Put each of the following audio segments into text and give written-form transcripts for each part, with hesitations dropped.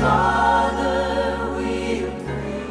Father, we pray.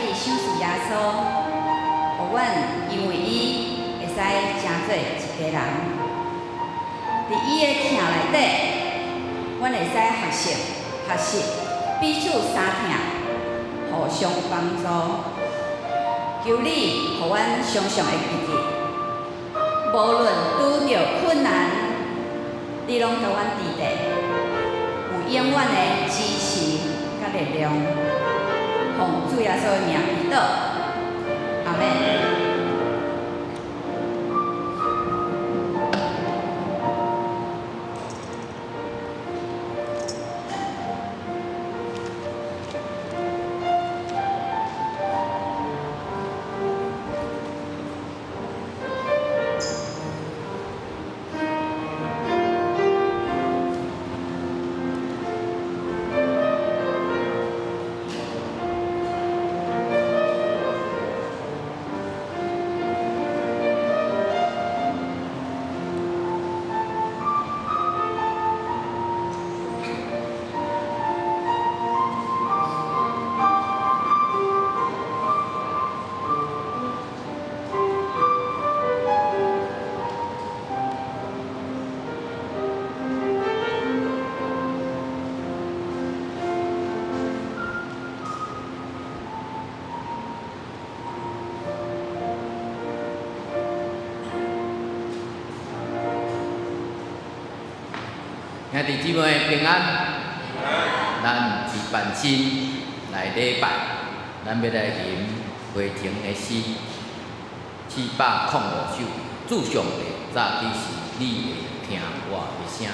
你賞賜耶穌，予阮因為伊會使成做一家人。佇伊的疼內底，阮會使學習學習彼此相疼，互相幫助。求你予阮常常會記得，無論拄著困難，你攏共阮佇咧，有永遠的支持佮力量。奉主耶穌的名祈禱，阿們。兄弟姊妹平安，咱預備心來禮拜，咱欲來吟回程的詩，705首。主上帝，早起時你會聽我的聲。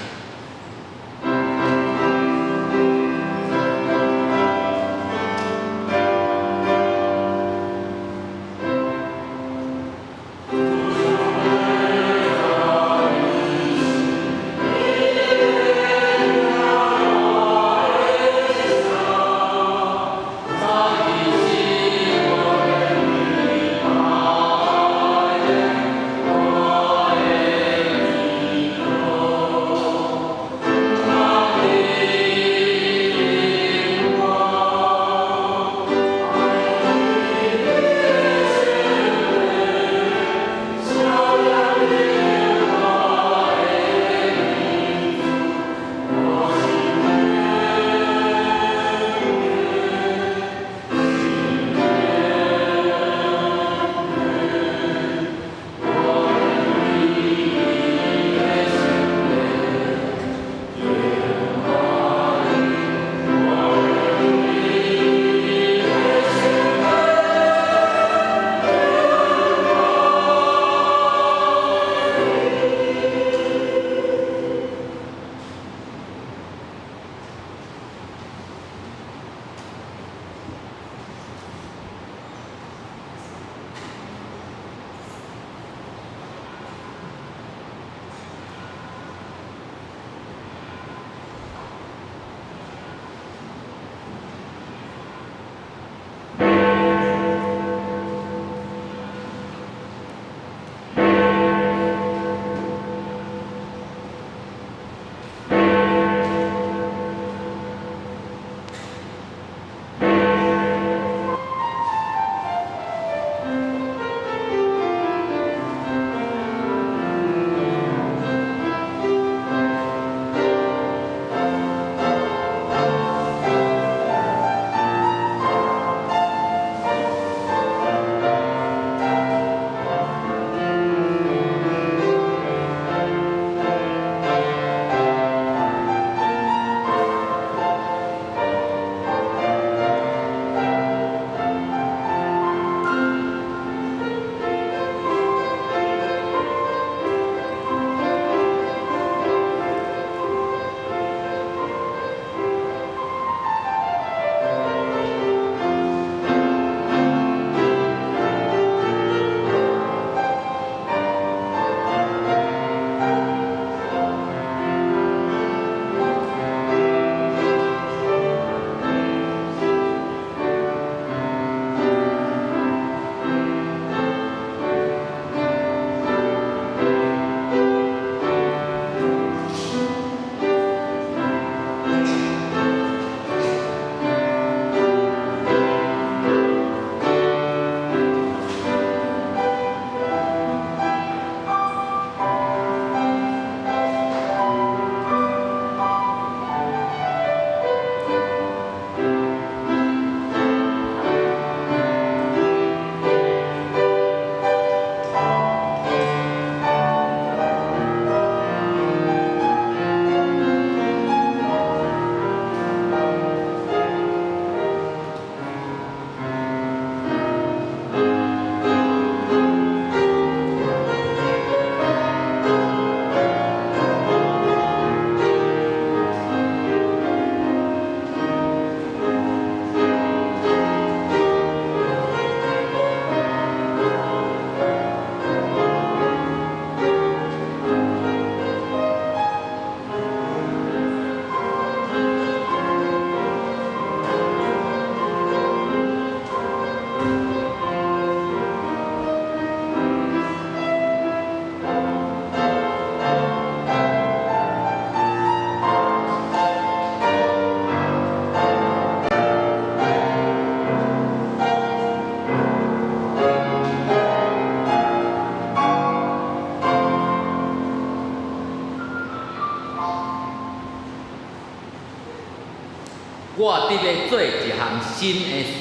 新的事，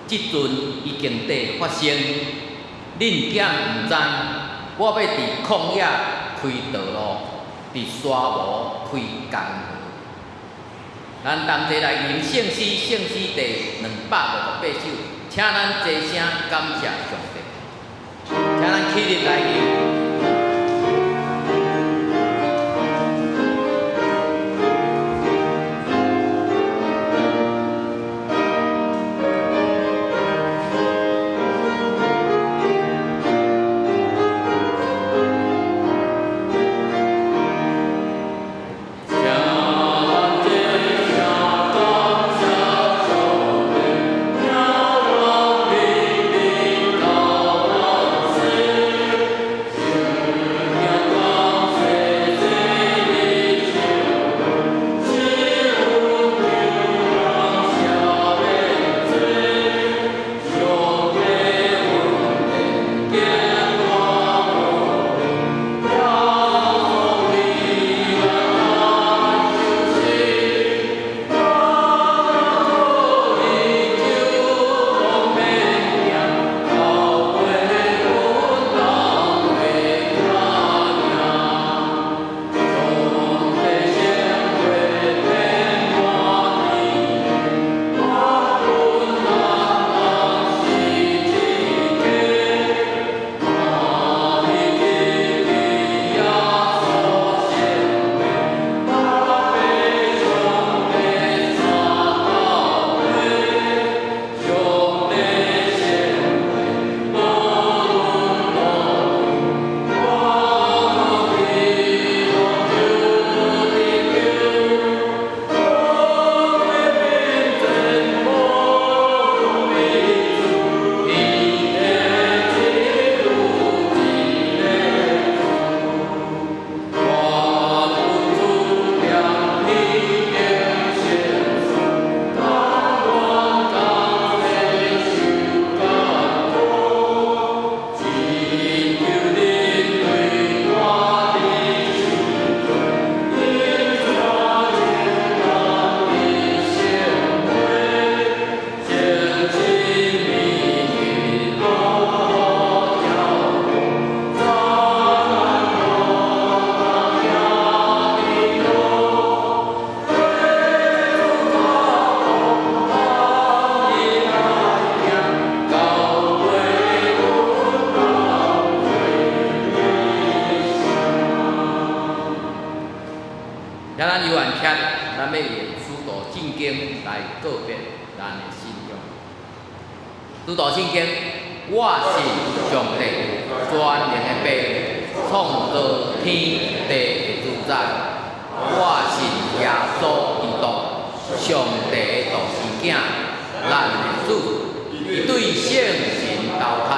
這陣已經佇發生，恁敢毋知？我欲佇曠野開道路，佇沙漠開江河。咱同齊來吟聖詩，聖詩第268首，請咱齊聲感謝上帝，請咱起立來吟。請咱有緣徛，咱欲用使徒信經來告別咱的信仰。使徒信經，我信上帝全能的父，創造天地的主宰。我信耶穌基督，上帝的獨生囝，咱的主。伊對聖神投胎，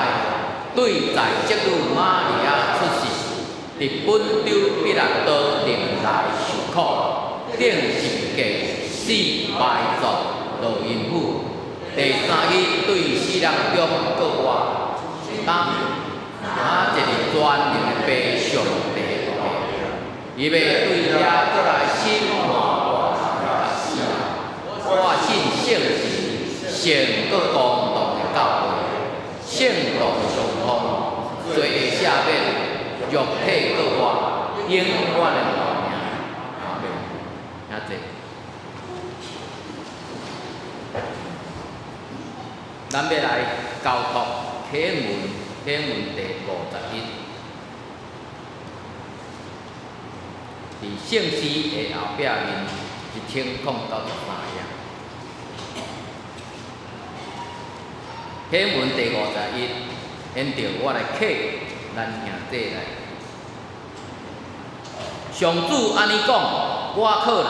對在聖女瑪利亞出世，佇本丟彼拉多年內受苦，釘十架死埋葬落陰府，第三日對死人中復活，當啊一个全能的父上帝的大伊欲對遐閣來審判活人佮死人。我信聖神，聖閣公同的教會，聖徒的相通，罪的赦免，肉體復活，永遠的活命。阿們，請坐。咱欲來交託啟文，啟文第51，佇聖詩的後壁面1093頁。啟文第51，現著我來啟咱兄弟來。上主按呢講，倚靠人，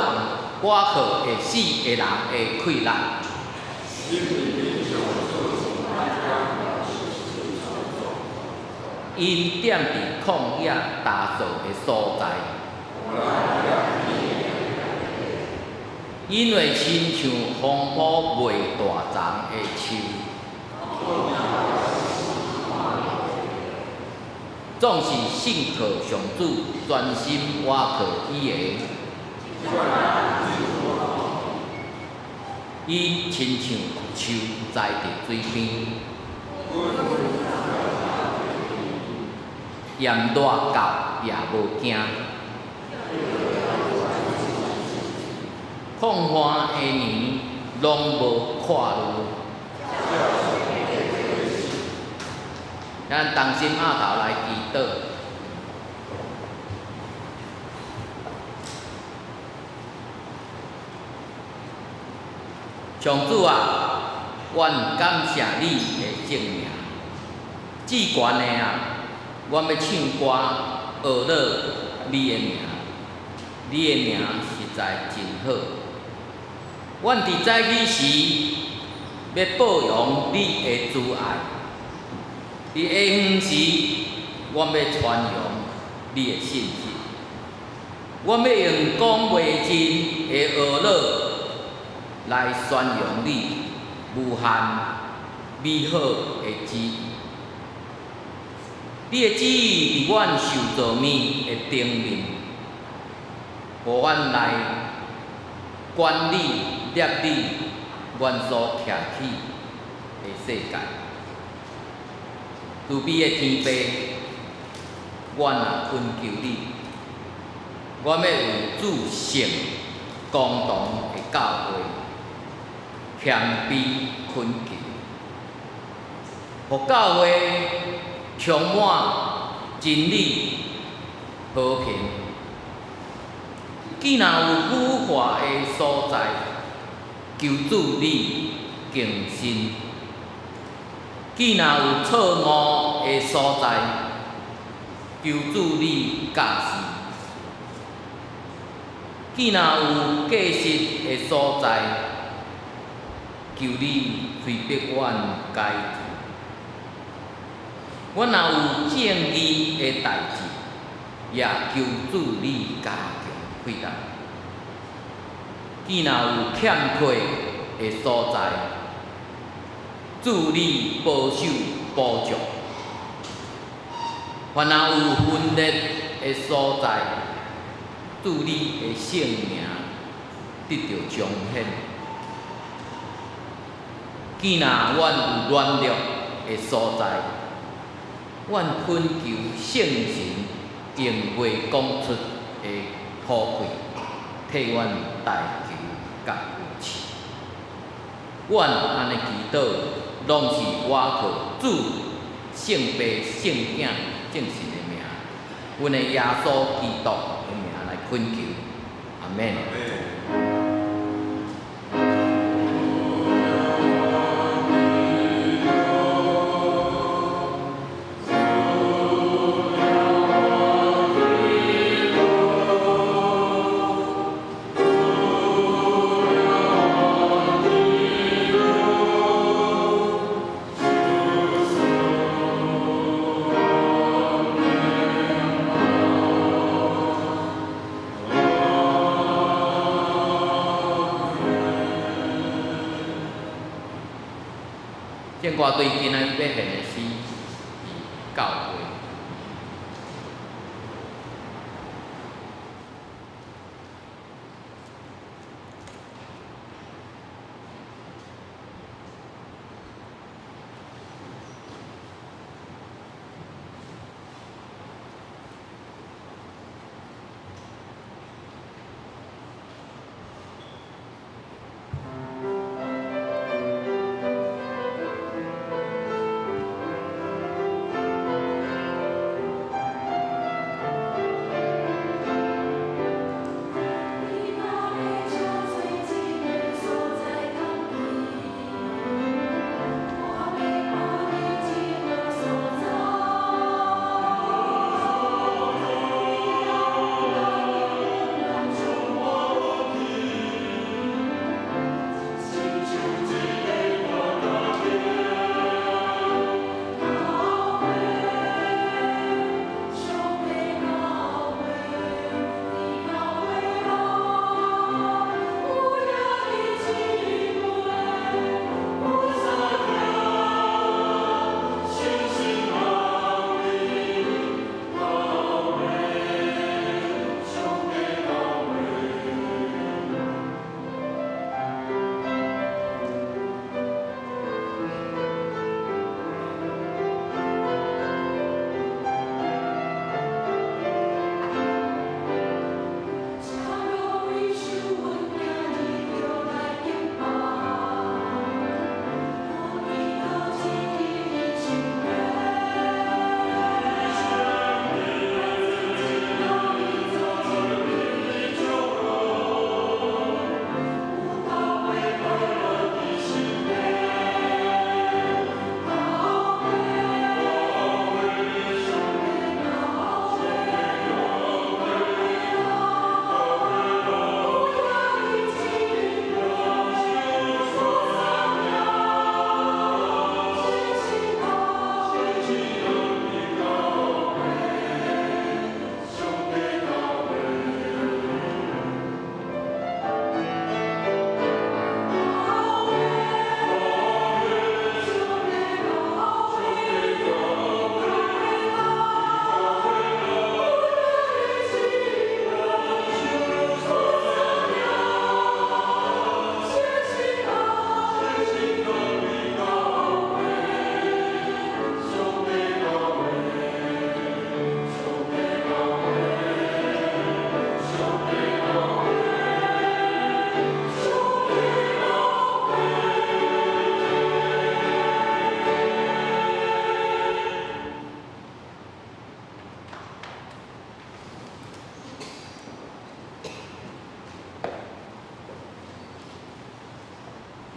倚靠會死的人的氣力。𪜶踮佇曠野焦燥的所在，𪜶會親像風雨袂斷叢的樹，總是信靠上主，專心倚靠伊的。𪜶 𪜶親像樹栽佇水邊，炎熱到也無驚，紡旱的年攏無看慮。咱同心徼頭來祈禱。上主啊，阮感謝你的聖名，至懸的啊，阮欲唱歌學樂你的名，你的名實在真好。阮佇早起時欲報揚你的慈愛，佇下昏時，阮欲傳揚你的信實。阮欲用講袂盡的呵咾來宣揚你無限美好的旨意。你的旨意佇阮受造物的頂面，予阮來管理、攝理阮所徛起的世界。慈悲的天父，阮啊懇求你，阮欲為主聖公同的教會謙卑懇求，予教會充滿真理、和平。既若有腐化的所在，求主你更新；既若有錯誤的所在，求主你教示；既若有過失的所在，求你催逼阮改進。阮若有正義的代誌，也求主你加強氣力。既若有欠缺的所在，主你保守補足；凡若有分裂的所在，主你的聖名得著彰顯。既若阮有軟弱的所在，阮懇求聖神用袂講出的可貴，替阮代求佮扶持。阮按呢祈禱，攏是倚靠主聖父、聖囝、聖神的名，阮的耶穌基督的名來懇求，阿們。聖歌隊今仔日欲獻的詩是教會。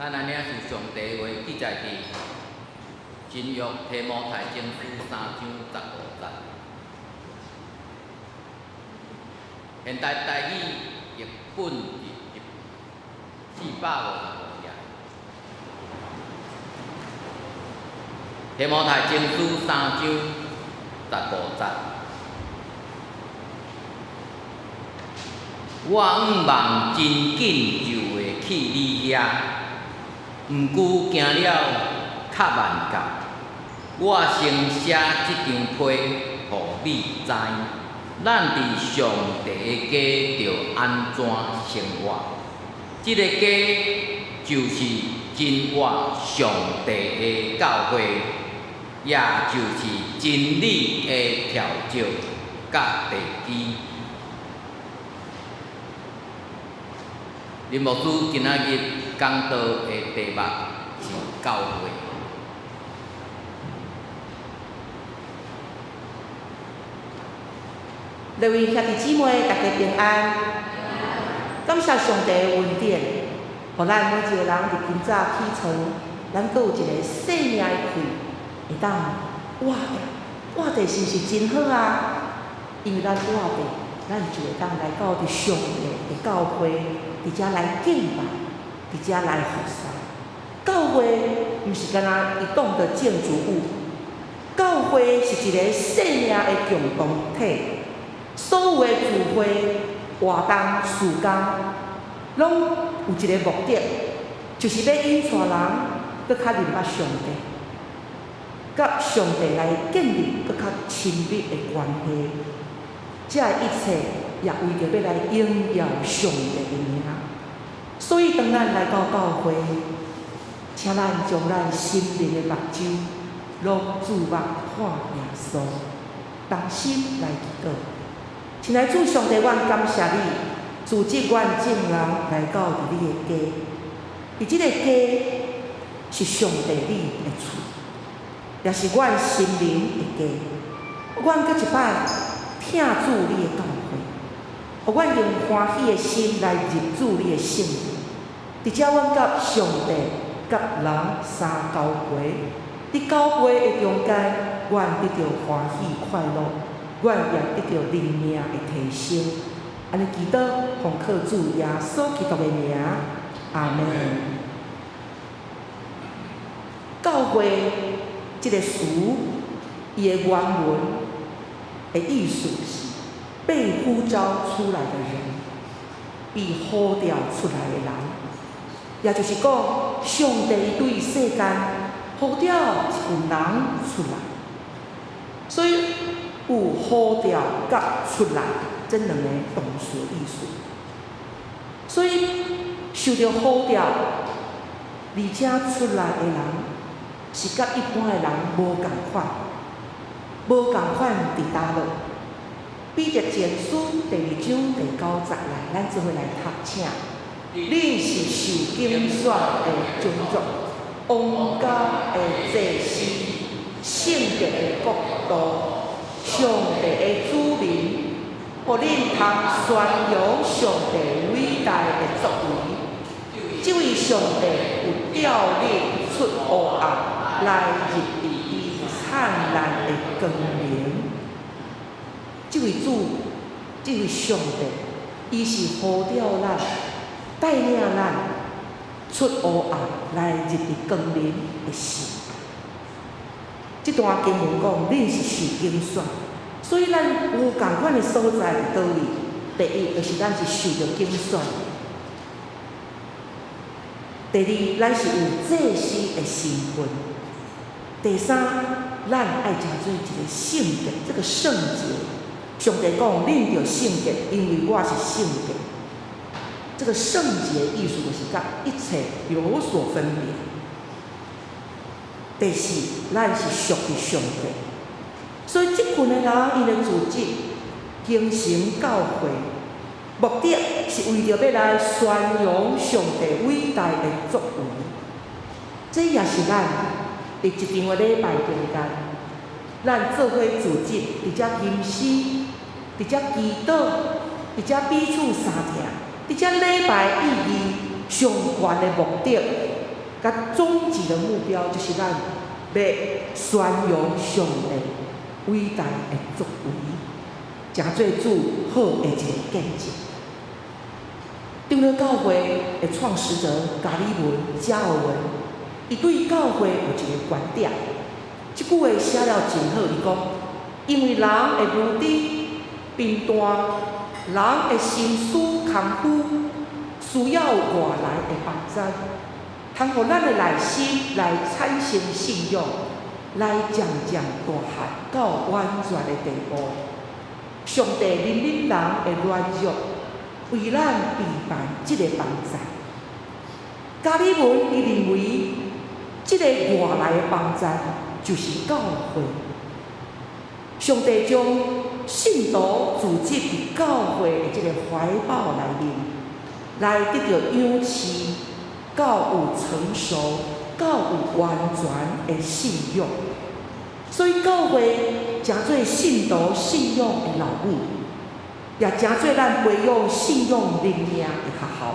咱來領受上帝話記載佇新約提摩太前書三章十五節。現代台語譯本佇455頁。提摩太前書三章十五節。我向望真緊就會去你遐，毋過行了較慢到。我先寫這張批，予你知，咱佇上帝的家著按怎生活。這个家就是真活上帝的教會，也就是真理的柱石佮地基。林牧師今仔日講道的題目是教會。各位兄弟姊妹，大家平安。感謝上帝的恩典，予咱每一個人佇今早起床，咱閣有一个生命的氣，會當活著，活著是毋是真好啊？因為咱活著，咱就會當來到佇上帝的教會，佇遮來敬拜，佇遮來服侍。教會毋是干焦一棟的建築物，教會是一个生命的共同體。所有的聚會、活動、事工，攏有一个目的，就是欲引帶人閣較認捌上帝，佮上帝來建立閣較親密的關係。這一切也為著欲來榮耀上帝的名。所以，當咱來到教會，請咱將咱心靈的目睭攏注目看耶穌，同心來祈禱。親愛主上帝，阮感謝你，組織阮眾人來到佇你的家，佇這个家是上帝你的厝，也是阮心靈的家。阮閣一擺疼主你的教誨，予阮用歡喜的心來入主你的聖殿。佇遮，阮佮上帝、佮人相交陪，佇交陪的中間，阮得著歡喜快樂，阮也得著靈命的提升。按呢祈禱，奉靠主耶穌基督的名，阿們。教會這个詞，伊的原文的意思是被呼召出來的人，被呼召出來的人，也就是講，上帝對世間呼召一群人出來，所以有呼召佮出來這兩个動詞意思。所以受著呼召而且出來的人，是佮一般的人無仝款。無仝款佇佗落？彼得前書第二章第九節來，咱做伙來讀，請。恁是受揀選的種族，王家的祭司，聖潔的國度，上帝的子民，予恁通宣揚上帝偉大的作為。這位上帝有召恁出黑暗來入佇伊燦爛的光明。這位主，這位上帝，伊是呼召咱，帶領咱出黑暗來入佇光明的神。這段經文講，恁是受揀選，所以咱無仝款的所在佇佗位？第一，就是咱是受著揀選；第二，咱是有祭司的身份；第三，咱愛成做一个聖潔，這个聖潔。上帝講，恁著聖潔，因為我是聖潔。這个聖潔意思就是佮一切有所分別。第四，咱是屬佇上帝，所以這群的人𪜶的組織形成教會，目的是為著欲來宣揚上帝偉大的作為。這也是咱佇一場的禮拜中間，咱做伙組織佇遮吟詩，佇遮祈禱，佇遮彼此相疼，佇遮禮拜意義上懸的目的，終極的目標就是咱欲宣揚上帝偉大的作為，成做主好的一個見證。長老教會的創始者加爾文、加爾文，伊對教會有一個觀點，這句話寫了真好。伊講：因為人的無知、貧惰，人的心思空虛，需要外來的幫助，通予咱的內心來產生信仰，來漸漸大漢到完全的地步。上帝憐憫人的軟弱，為咱備辦這个幫助。加爾文伊認為，這个外來的幫助就是教會。上帝將信徒組織佇教會的這个懷抱內面，來得著養飼，到有成熟、到有完全的信仰。所以教會成做信徒信仰的老母，也成做咱培養信仰靈命的學校。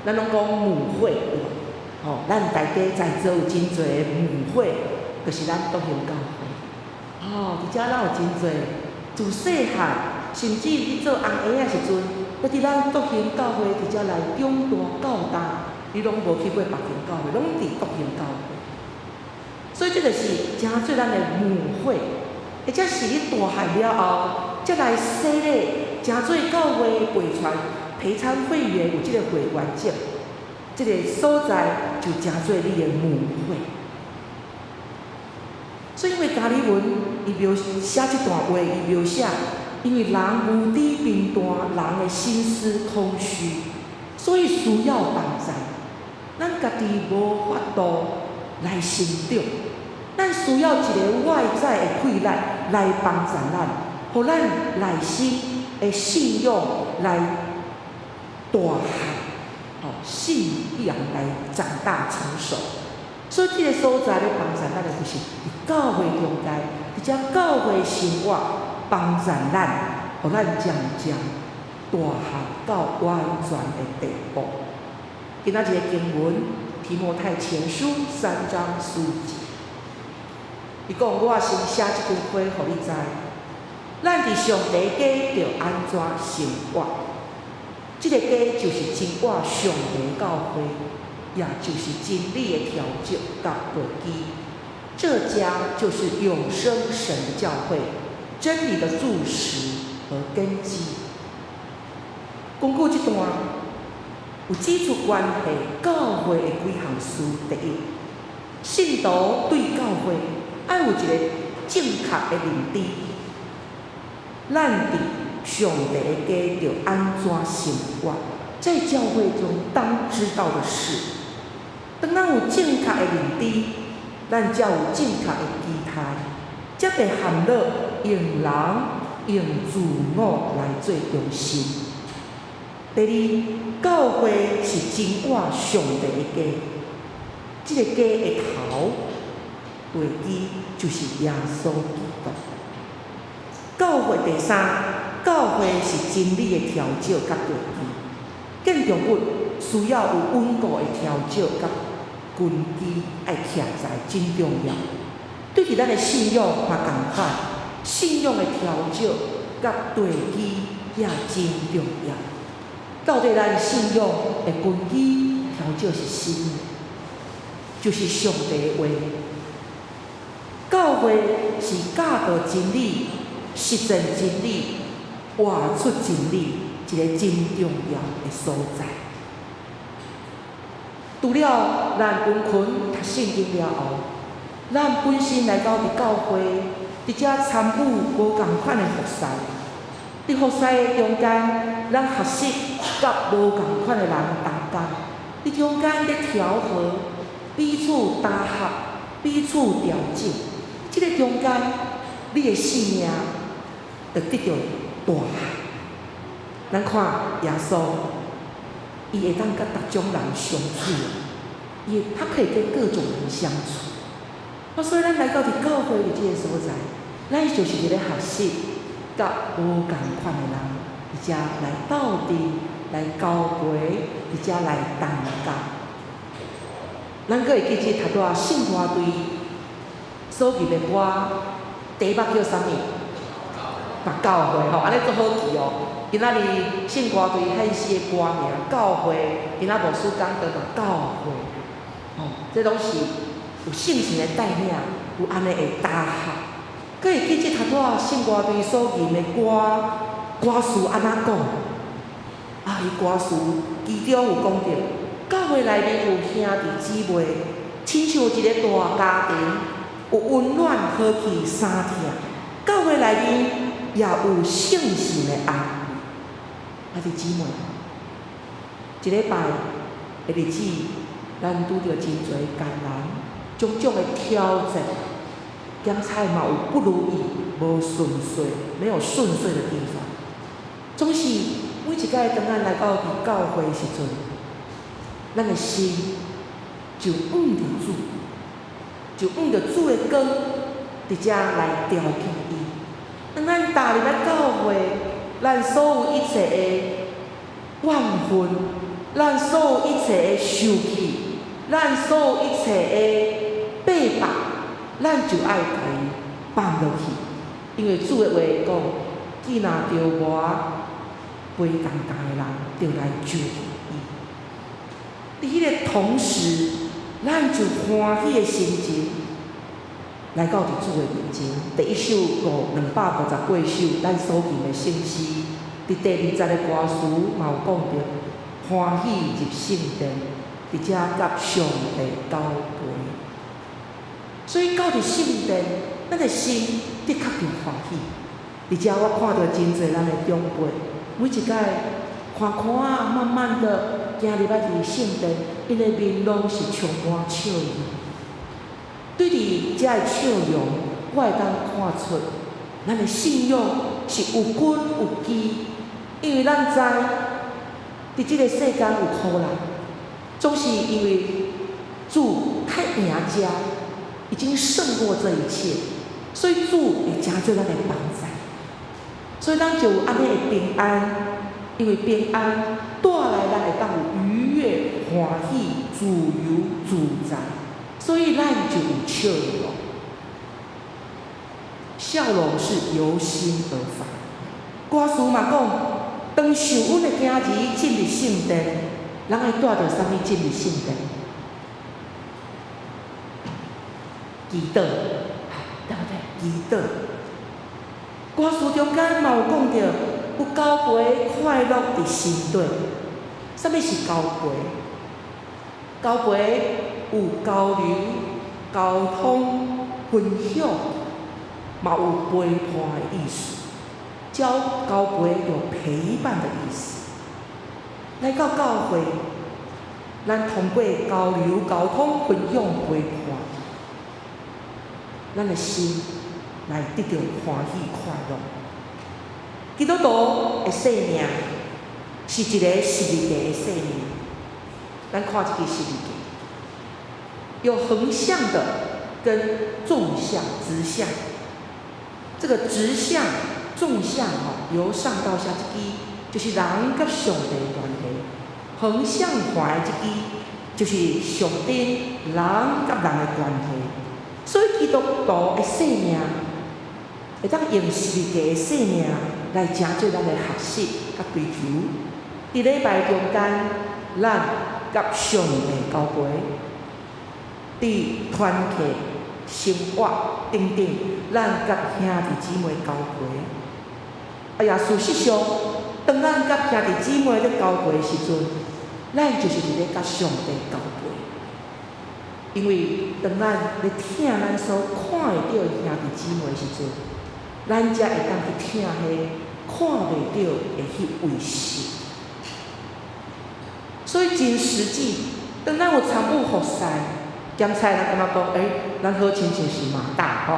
咱攏講母會，吼，咱大家在座有真濟母會，就是咱復興教會。吼，佇遮咱有真濟自細漢，甚至你做尪仔的時陣，閣佇咱復興教會佇遮來長大到大，你攏無去過別間教會，攏佇復興教會。所以這就是成做咱的母會，或者是你大漢了後，才來洗禮，成做教會陪傳陪餐會員有這个會員證，這个所在就成做你的母會。所以因為加爾文伊描寫這段話，伊描寫，因為人無知貧惰，人的心思空虛，所以需要幫助。咱家己無法度來成長，咱需要一个外在的氣力來幫助咱，予咱內心的信仰來大漢，吼，信仰來長大成熟。所以這个所在咧幫助咱的，就是佇教會中間，佇遮教會生活幫助咱，予咱漸漸大漢到完全的地步。今仔日的經文，提摩太前書3章14節，伊講：我先寫這句話，予你知，咱佇上帝家著按怎生活。這个家就是真活上帝教會，也就是真理的柱石佮地基。這家就是永生神的教會，真理的柱石和根基。根據這段有指出關係教會的幾項事。第一，信徒對教會愛有一个正確的認知。咱佇上帝的家著按怎生活，在教會中當知道的事。當咱有正確的認知，咱才有正確的期待，才袂陷落用人用自我來做中心。第二，教會是真活上帝的家，這个家的頭地基就是耶穌基督。教會第三，教會是真理的柱石佮地基，建築物需要有穩固的柱石佮根基，愛徛在真重要。對佇咱的信仰嘛仝款，信仰的柱石佮地基也真重要。到底咱信仰的根基柱石是啥物？就是上帝的話。教會是教導真理、實踐真理、活出真理一个真重要的所在。除了咱溫群讀聖經了後，咱本身來到佇教會，佇遮參與無仝款的服侍。佇服侍的中間，咱學習佮無仝款的人同工，佇中間咧調和，彼此搭合，彼此調整。這个中間，你的生命就得著大漢。咱看耶穌，伊會當佮逐種人相處，伊他可以跟各種人相處。啊，所以咱來到佇教會的這个所在，咱就是佇咧學習佮無仝款的人，佇遮來鬥陣、來交陪，佇遮來同工。咱閣會記得頭拄仔聖歌隊所吟的歌，題目叫啥物？嘛教會吼，按呢足好記哦。今仔日聖歌隊獻詩的歌名教會，今仔牧師講的嘛教會，吼，這攏是有聖神的帶領，有按呢的搭合。閣會記得頭拄仔聖歌隊所吟的歌，歌詞按怎講？啊，伊歌詞其中有講著，教會內面有兄弟姊妹，親像一個大家庭，有溫暖和氣相疼。教會內面也有聖神的安慰。兄弟姊妹，一禮拜的日子，咱拄著真濟艱難，種種的挑戰，兼且嘛有不如意、無順遂、沒有順遂的地方。總是每一擺當咱來到佇教會的時陣，咱的心就向著主，就向著主的光，佇遮來朝見伊。當咱踏入來教會，咱所有一切的怨恨，咱所有一切的受氣，咱所有一切的逼迫，咱就愛共伊放落去。因為主的話講，既若著磨背重擔的人，就來就近伊。佇彼个同時，咱就歡喜的心情來到佇主的面前。第一首258首，咱所吟的聖詩，佇第二節的歌詞嘛有講著，歡喜入聖殿，佇遮佮上帝交陪。所以到佇聖殿，咱的心的確就歡喜。而且我看著真濟咱的長輩，每一擺看看啊，慢慢的行入來佇聖殿，𪜶的面攏是充滿笑容。對佇遮的笑容，我會當看出，咱的信仰是有根有基，因為咱知，佇這個世間有苦難，總是因為主較贏遮，已經勝過這一切，所以主會成做咱的幫助，所以咱就有按呢的平安，因為平安帶來咱會當有愉悅、歡喜、自由自在，所以咱就有笑容。笑容是由心而發。歌詞嘛講，當受阮的囝兒進入聖殿，人愛帶著啥物進入聖殿？祈禱，對不對？祈禱。歌詞中間嘛有講著，有交陪快樂佇心底。啥物是交陪？交陪有交流、溝通、分享，嘛有陪伴的意思。交陪有陪伴的意思。來到教會，咱通過交流、溝通、分享、陪伴，咱的心來得著歡喜快樂。基督徒的生命是一個十字架的生命。咱看這個十字架，有橫向的跟縱向、直向。這個直向、縱向吼，由上到下這支就是人佮上帝的關係；橫向橫的這支就是上帝人佮人的關係。所以基督徒的生命會當用十字架的生命來成做咱的學習佮追求。佇禮拜中間，咱佮上帝交陪；佇團契生活等等，咱佮兄弟姊妹交陪。啊，也事實上，當咱佮兄弟姊妹咧交陪的時陣，咱就是佇咧佮上帝交陪。因為當咱咧疼咱所看會著的兄弟姊妹的時陣，咱才會當去疼彼看袂著的彼位神。所以真實際，當咱有參與服侍，檢查咱感覺講，咱好親像是馬大吼。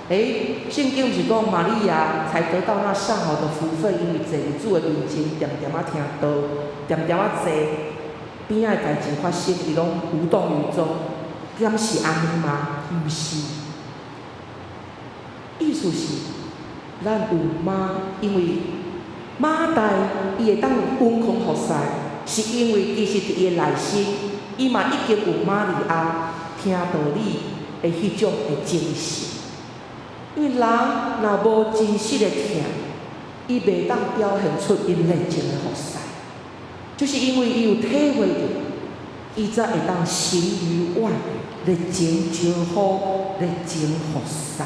聖經毋是講瑪利亞才得到那上好的福分，因為坐佇主的面前，恬恬仔聽道，恬恬仔坐，邊仔的代誌發生，伊攏無動於衷，敢是按呢嗎？毋是。意思是，咱有媽，因為馬大伊會當穩康服侍，是因為其實佇伊的內心，伊嘛已經有瑪利亞聽道理的彼種的精神。因為人若無真實的疼，伊袂當表現出𪜶熱情的服侍。就是因為伊有體會著，伊才會當行於外，熱情招呼，熱情服侍。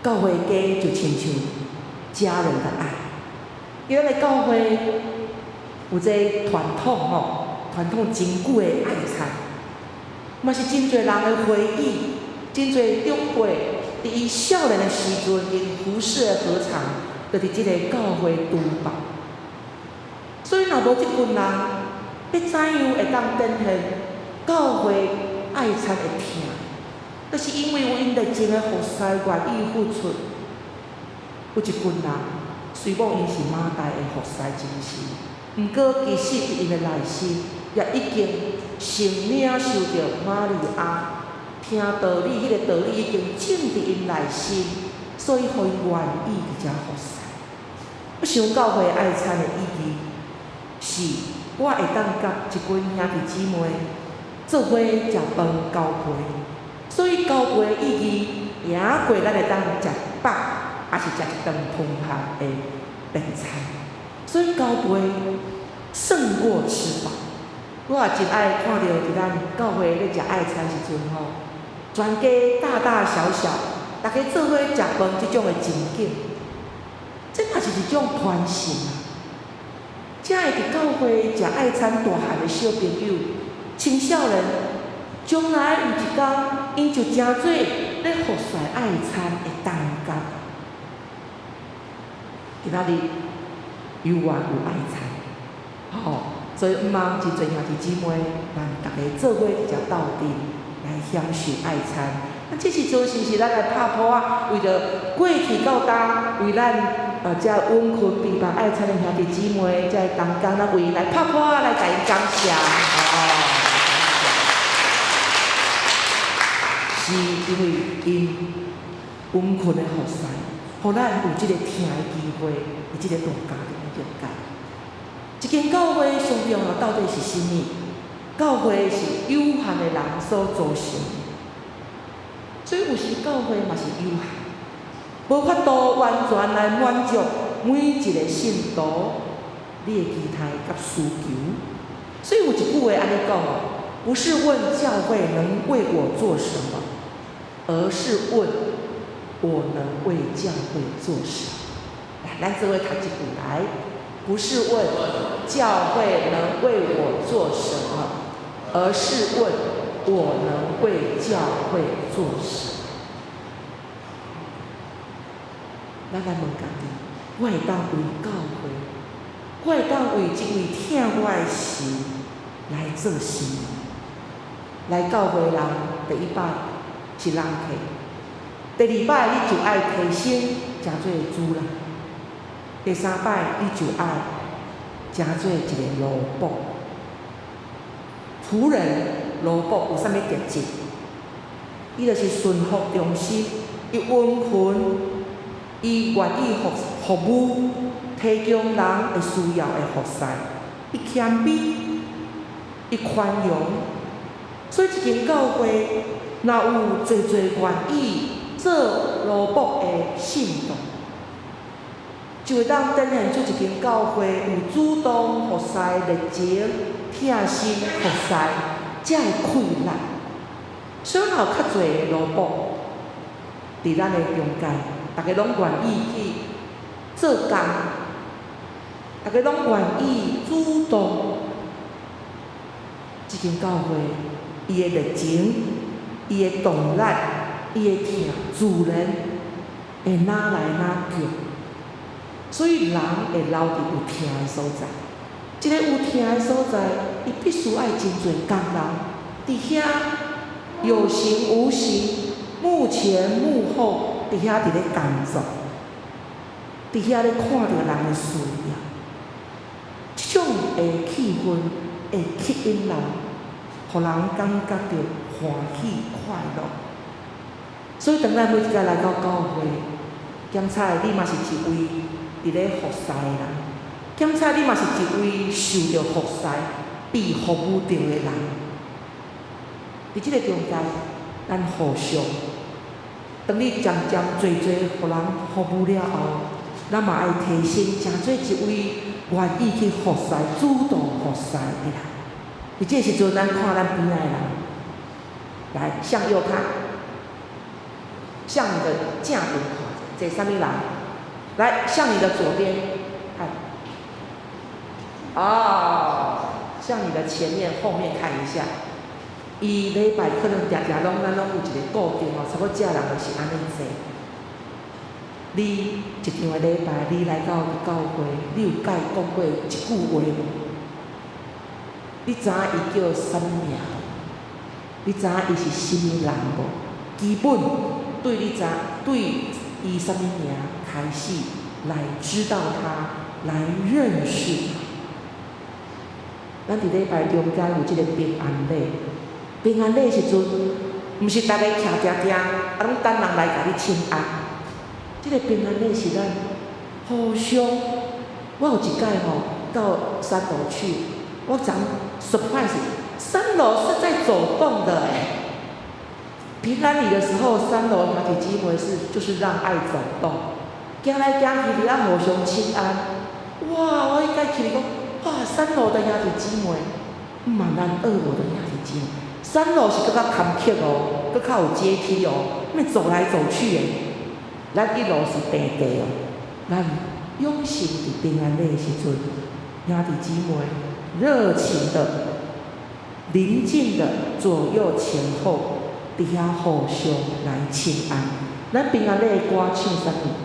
教會家就親像家人的愛，因為咱的教會有這個傳統吼，傳統真久的愛餐，嘛是真濟人的回憶，真濟長輩佇伊少年的時陣，𪜶服侍的禾場，就佇這个教會廚房。所以若無這群人，欲怎樣會當展現教會愛餐的疼？就是因為有𪜶熱情的服侍，願意付出。有一群人，雖罔𪜶是馬大的服侍精神，毋過其實佇𪜶的內心，也已經先領受著瑪利亞聽道理，彼個道理已經種佇𪜶內心，所以予𪜶願意佇遮服侍。我想教會愛餐的意義，是我會當佮一群兄弟姊妹做伙食飯交陪，所以交陪的意義贏過咱會當食飽，抑是食一頓澎湃的便餐。所以交陪勝過吃飽。我也真愛看著佇咱教會咧食愛餐時陣吼，全家大大小小，逐家做伙食飯這種的情景，這嘛是一種傳承啊。才會佇教會食愛餐大漢的小朋友、青少年，將來有一工，𪜶就成做咧服侍愛餐的同工。今仔日猶原有愛餐，吼，所以毋茫真濟兄弟姊妹，咱逐家做伙佇遮鬥陣來享受愛餐。啊，這時陣是毋是咱來拍噗仔，為著過去到今，為咱遮穩困備辦愛餐的兄弟姊妹，遮同工，咱為𪜶來拍噗仔，來共𪜶感謝。哦，是因為𪜶穩困的服侍，予咱有這個疼的機會，佇這個大家庭的中間。一間教會上重要到底是啥物？教會是有限的人所組成，所以有時教會嘛是有限，無法度完全來滿足每一个信徒你的期待佮需求。所以有一句話按呢講哦，不是問教會能為我做什麼，而是問我能為教會做什麼。來，咱做伙讀這句來，不是問教會能為我做什麼，而是問我能為教會做什麼。咱來問家己，我會當為教會，我會當為這位疼我的神來做什麼？來教會人第一擺是人客，第二擺你就愛提升，成做主人；第三擺你就愛成做一个奴僕。僕人、奴僕有啥物特質？伊就是順服忠心，伊溫順，伊願意服務，提供人會需要的服侍，伊謙卑，伊寬容。所以，一間教會若有濟濟願意做奴僕的信徒，就會當展現出一間教會有主動服侍、熱情、疼心服侍，才會氣力。所以，若有較濟的奴僕佇咱的中間，逐家攏願意去做工，逐家攏願意主動，這間教會伊的熱情、伊的動力、伊的疼，自然會愈來愈強。所以人會留佇有疼的所在。這个有疼的所在，伊必須愛真濟工人佇遐有形無形、幕前幕後，佇遐佇咧工作，佇遐咧看著人的需要。這種的氣氛會吸引人，予人感覺著歡喜快樂。所以，當咱每一擺來到教會，檢查你嘛是一位佇咧服侍的人，檢查你嘛是一位受著服侍、被服務著的人。佇這个中間，咱互相，當你漸漸濟濟予人服務了後，咱嘛愛提升，成做一位願意去服侍、主動服侍的人。佇這个時陣，咱看咱邊仔的人，來向右看，向你的正邊看，這啥物人？來向你的左邊看，哦，向你的前面、後面看一下。伊禮拜可能定定攏咱攏有一个固定哦，差不多這人就是按呢坐。你一場的禮拜，你來到教會，你有共伊講過一句話無？你知影伊叫啥物名無？你知影伊是啥物人無？基本對你知對伊啥物名開始來知道他，來認識他。咱佇禮拜中間有這个平安禮，平安禮時陣，毋是逐个徛定定，啊攏等人來共你請安。這个平安禮是咱互相。我有一擺吼到三樓去，我昨 surprise，三樓是在走動的欸。平安禮的時候，三樓兄弟姊妹是就是讓愛走動，行來行去佇遐互相請安。哇！我彼擺去講，哇！三樓的兄弟姊妹，毋嘛咱二樓的兄弟姊妹，三樓是閣較坎坷哦，閣較有階梯哦，欲走來走去的。咱一樓是平地哦，咱用心佇平安禮的時陣，兄弟姊妹熱情的、鄰近的左右前後，佇遐互相來請安。咱平安禮的歌唱啥物？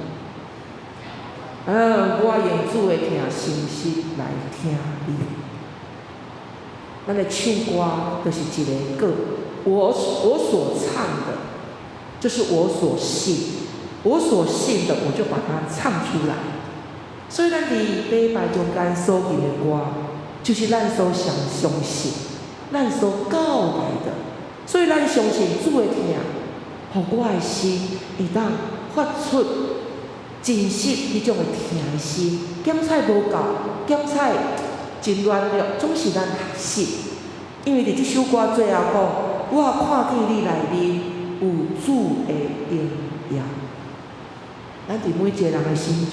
我用主的疼誠實來疼你。咱的唱歌就是一个個，我所唱的，就是我所信，我所信的，我就把它唱出來。所以咱佇禮拜中間所吟的歌，就是咱所相相信、咱所告白的。所以咱相信主的疼，予我的心會當發出真實彼種的疼心。檢採無夠，檢採真軟弱，總是咱學習。因為佇這首歌最後講，我看見你內面有主的榮耀。咱佇每一個人的身上，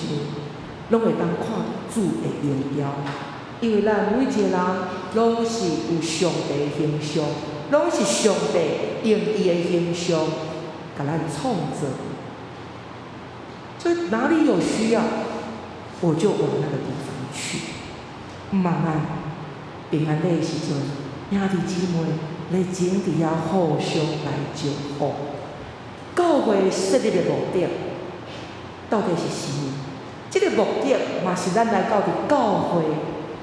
攏會當看著主的榮耀，因為咱每一個人攏是有上帝的形象，攏是上帝用伊的形象共咱創造。所以哪裡有需要，我就往那個地方去。慢慢平安禮的時陣，兄弟姊妹熱情佇遐互相來祝福。教會設立的目的到底是啥物？這個目的嘛是咱來到佇教會，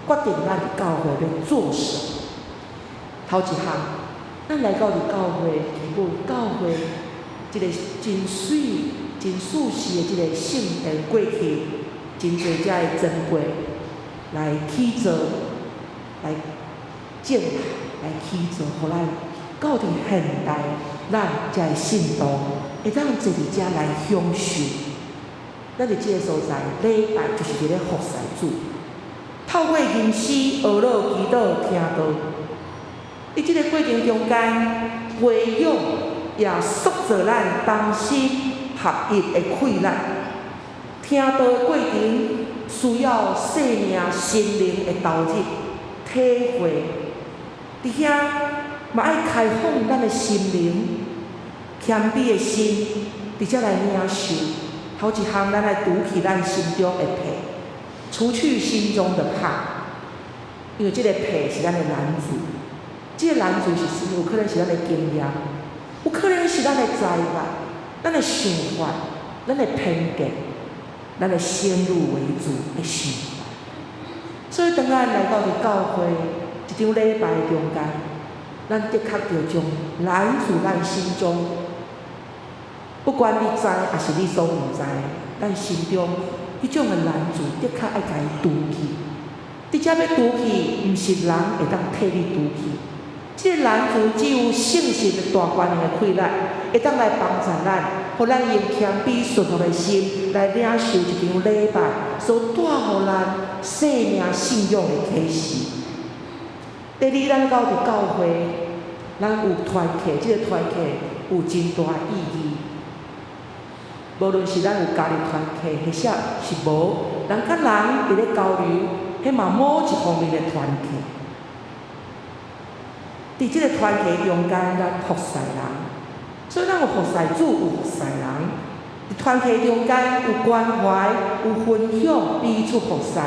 決定咱佇教會欲做什麼。頭一項，咱來到佇教會，基本教會這個真媠、真舒適的這個聖殿過去，真濟遮的前輩來起造、來建塔、來起造，予咱到佇現代，咱遮的信徒會當坐佇遮來享受。咱佇這個所在，禮拜就是佇咧服侍主，透過吟詩、哀樂、祈禱、聽道。佇這個過程中間，培養也塑造咱同心合一的氣力。聽道的過程需要生命心靈的投入、體會。佇遐嘛愛開放咱的心靈、謙卑的心，佇遮來領受。頭一項，咱來除去咱心中的皮，除去心中的怕，因為這個皮是咱的攔阻。這個攔阻是啥物？有可能是咱的經驗，有可能是咱的才幹、咱的想法、咱的偏見、咱的先入為主的想法。所以，當咱來到佇教會一場禮拜中間，咱的確著將攔阻咱心中，不管你知抑是你所毋知，咱心中彼種的攔阻，的確愛共伊除去。佇遮欲除去，毋是人會當替你除去。這個攔阻只有聖神的大權能的氣力，會當來幫助咱，予咱用謙卑順服的心來領受一場禮拜所帶予咱生命信仰的啟示。第二，咱到佇教會，咱有團契，這個團契有真大意義。無論是咱有加入團契，或者是無，人佮人佇咧交流，彼嘛某一方面的團契。佇這個團契中間，咱服侍人，所以咱有服侍主，有服侍人。佇團契中間有關懷，有分享，彼此服侍，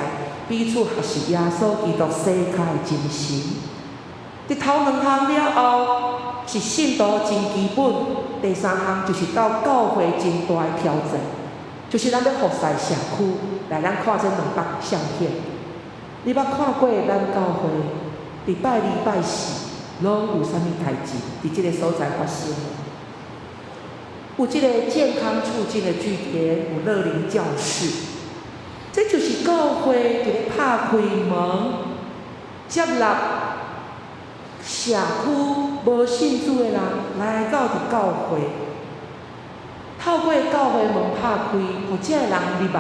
彼此學習耶穌基督洗跤的精神。佇頭兩項了後，是信徒真基本；第三項就是到教會真大的挑戰，就是咱欲服侍社區。來，咱看這兩幅相片。你捌看過咱教會禮拜二、拜四攏有啥物代誌佇這個所在發生？有這個健康促進的據點，有樂齡教室，這就是教會佇咧拍開門接納社區無信主的人來到佇教會，透過教會門拍開，予這个人入來，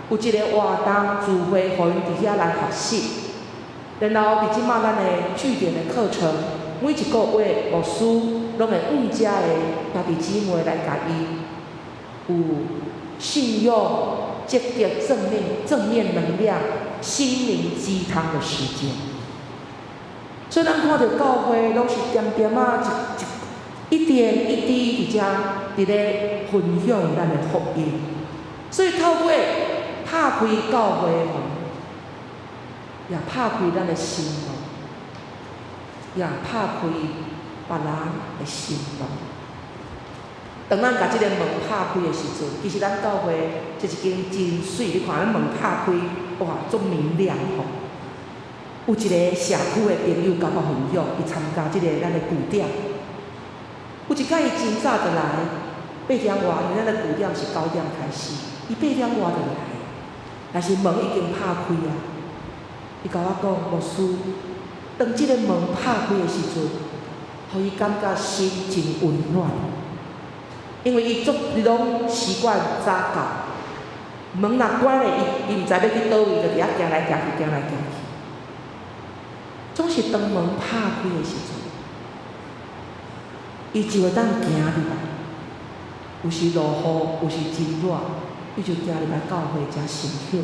有一個活動聚會，予𪜶佇遐來學習。然後佇這馬咱的據點的課程，每一個月牧師攏會向遮的兄弟姊妹來共伊有信用、積極、正面能量、心靈雞湯的時間。所以咱看著教會攏是點點仔一一點一滴佇遮佇咧分享咱的福音。所以透過拍開教會門，也拍開咱的心門，也拍開別人的心門。當咱共這個門拍開的時陣，其實咱教會這一間真媠，你看咱門拍開，哇，足明亮吼。有一個社區的朋友共我分享，伊參加這個咱的據點。有一擺伊真早就來，八點外，因為咱的據點是9點開始，伊八點外就來，但是門已經拍開啊。伊共我講，牧師，當這個門拍開的時陣，予伊感覺心真溫暖，因為伊足伊攏習慣早到，門若關咧，伊毋知欲去佗位，就佇遐行來行去，行來行去。總是當門拍開的時陣，伊就會當行入來。有時落雨，有時真熱，伊就行入來教會遮先歇睏。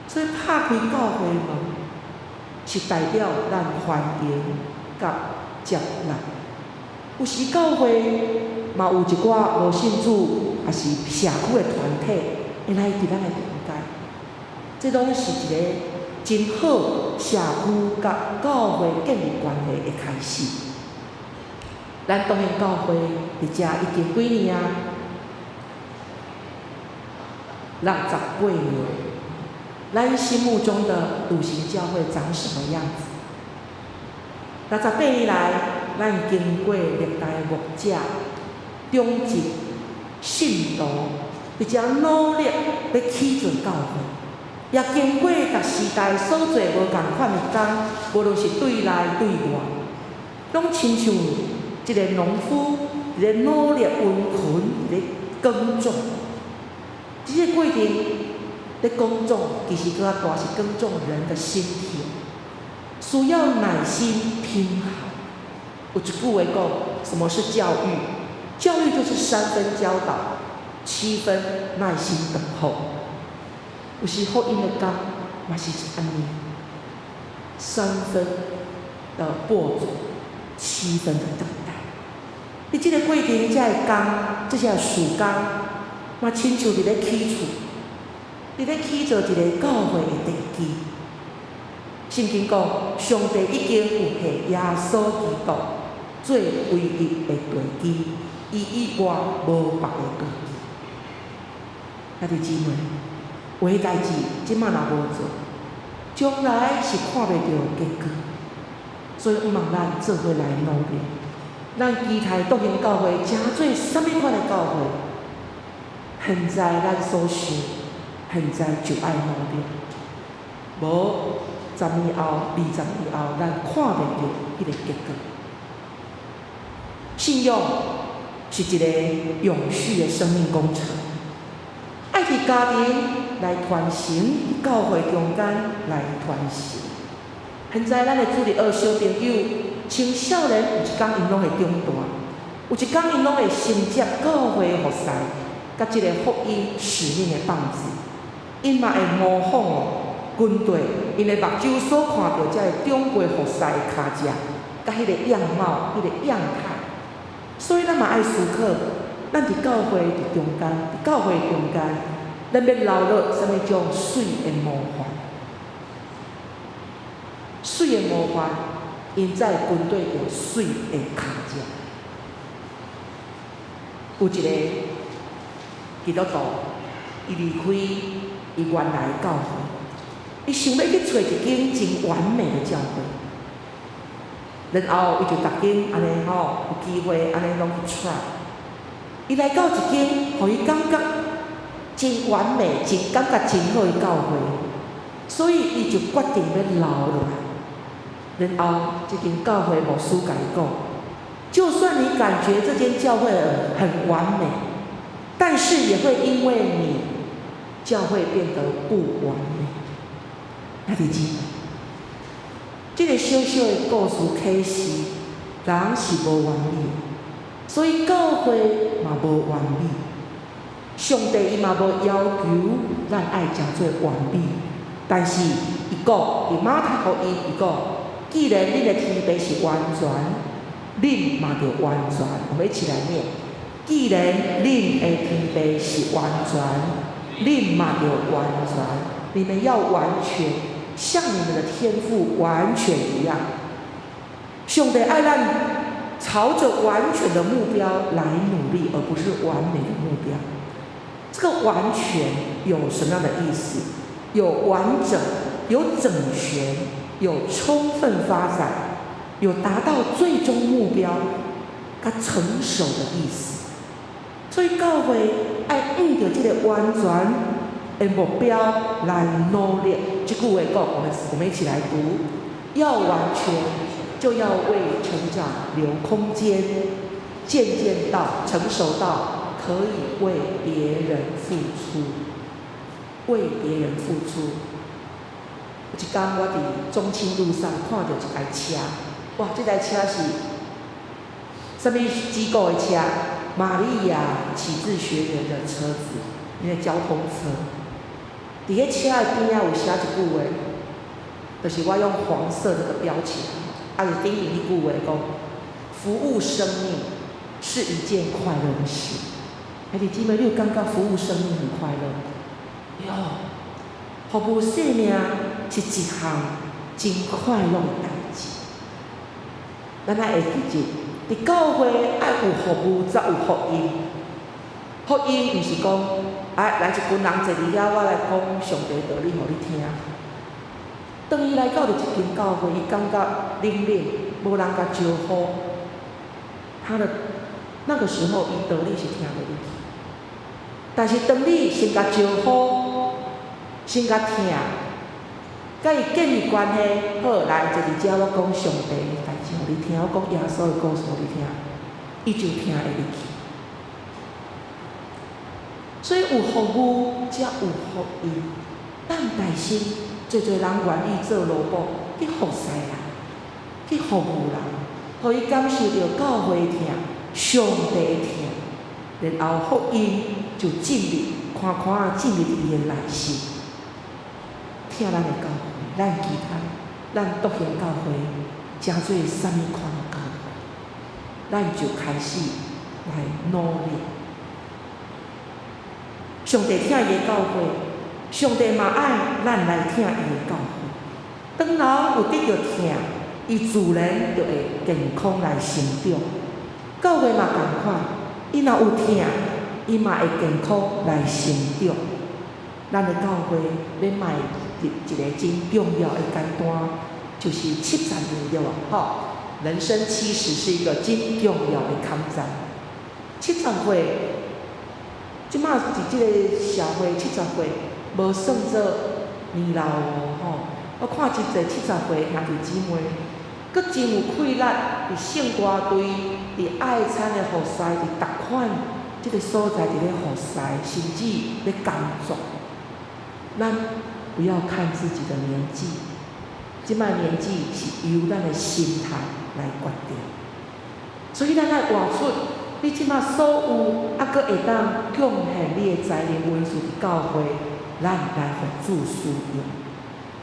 所以拍開教會門，是代表咱歡迎佮接納。有時教會嘛有一寡無信主，抑是社區的團體，會來佇咱的中間。這攏是一個真好社區佮教會建立關係的開始。咱當然教會佇遮已經幾年啊？68年。咱心目中的篤行教會長什麼樣子？68年來，咱經過歷代牧者、長執、信徒，佇遮努力欲起做教會，也經過逐時代所做無仝款的工，無論是對內對外，攏親像一個農夫佇咧努力殷勤佇咧耕種。這個過程咧耕種，其實閣較大是耕種人的心田，需要耐心聽好。有一句話講，什麼是教育？教育就是三分教導，七分耐心等候。有時福音的工嘛是按呢，三分的播種，七分的等待。佇這個過程，這个工，這些事工，嘛親像佇咧起厝，佇咧起造一個教會的地基。聖經講，上帝已經有下耶穌基督做唯一的地基，伊以外無別个地基。兄弟姊妹，有的代誌這馬若無做，將來是看袂著結果。所以，毋茫咱做伙來努力。咱期待篤行教會成做啥物款的教會？現在咱所想，現在就愛努力。無10年後、20年後，咱看袂著彼个結果。信仰是一個永續的生命工程，愛佇家庭來傳承，佇教會中間來傳承。現在咱的主日學小朋友，青少年有一工𪜶攏會長大，有一工𪜶攏會承接教會服侍，佮這個福音使命的棒子，𪜶嘛會模仿哦，跟綴𪜶的目睭所看著這个長輩服侍的跤跡，佮彼個樣貌、彼個樣態。所以咱嘛愛思考，咱佇教會佇中間，佇教會中間，咱欲留落啥物種媠的模範？媠的模範，𪜶才會跟綴著媠的跤跡。有一個基督徒，伊離開伊原來的教會，伊想欲去揣一間真完美的教會，然後伊就逐間按呢吼，有機會按呢攏去 try。伊來到一間，予伊感覺真完美、真感覺真好的教會，所以伊就決定欲留落來。然後這間教會牧師共伊講：就算你感覺這間教會很完美，但是也會因為你，教會變得不完美。兄弟姊妹，這個小小的故事啟示，人是無完美，所以教會嘛無完美。上帝伊嘛無要求咱愛誠做完美，但是伊講佇馬太福音，伊講，既然恁的天父是完全，恁嘛著完全。我們一起來念：既然恁的天父是完全，恁嘛著完全。你們要完全，像你們的天父完全一樣。上帝愛咱朝着完全的目標來努力，而不是完美的目標。這個完全有什麼樣的意思？有完整，有整全，有充分發展，有達到最終目標，佮成熟的意思。所以教會愛向著這個完全的目標來努力。這句話講，我們一起來讀：要完全，就要為成長留空間，漸漸到成熟到可以為別人付出，為別人付出。有一工我佇中清路上看著一台車，哇！這台車是啥物機構的車？瑪利亞啟智學園的車子，那個交通車。佇彼車的邊仔有寫一句話，就是我用黃色這個標起來，啊，就頂面彼句話講：服務生命是一件快樂的事。兄弟姊妹，你有感覺服務生命很快樂？喲，服務生命是一項真快樂的代誌。咱愛會記住，佇教會愛有服務，才有福音。福音毋是講，啊，來一群人坐佇遐，我來講上帝道理予你聽。當伊來到佇一間教會，伊感覺冷冷，無人共招呼。他的那個時候，伊道理是聽袂入去。但是當你先共招呼，先共疼，佮伊建立關係，好，來坐佇遮，我講上帝的代誌予你聽，我講耶穌的故事予你聽，伊就聽會入去。所以有服務才有福音。咱大心，濟濟人願意做奴僕去服侍人，去服務人，予伊感受著教會疼、上帝的疼，然後福音就進入，寬寬仔進入伊的內心。疼咱的教會，咱期待咱獨行教會，成做啥物款的教會，咱就開始來努力。上帝疼伊的教會，上帝嘛愛咱來疼伊的教會。當人有得著疼，伊自然就會健康來成長。教會嘛仝款，伊若有疼，伊嘛會健康來成長。咱的教會欲邁入一個真重要的階段，就是70年對無？吼，人生七十是一個真重要的坎站。70歲，這馬佇這個社會，七十歲無算做年老哦，吼。我看真濟70歲兄弟姊妹，閣真有氣力，佇聖歌隊、佇愛餐的服侍，佇逐款這個所在佇咧服侍，甚至咧工作。咱不要看自己的年紀，這擺年紀是由咱的心態來決定。所以咱愛活出你這擺所有，猶閣會當貢獻你的才能恩賜佇教會，咱來予主使用。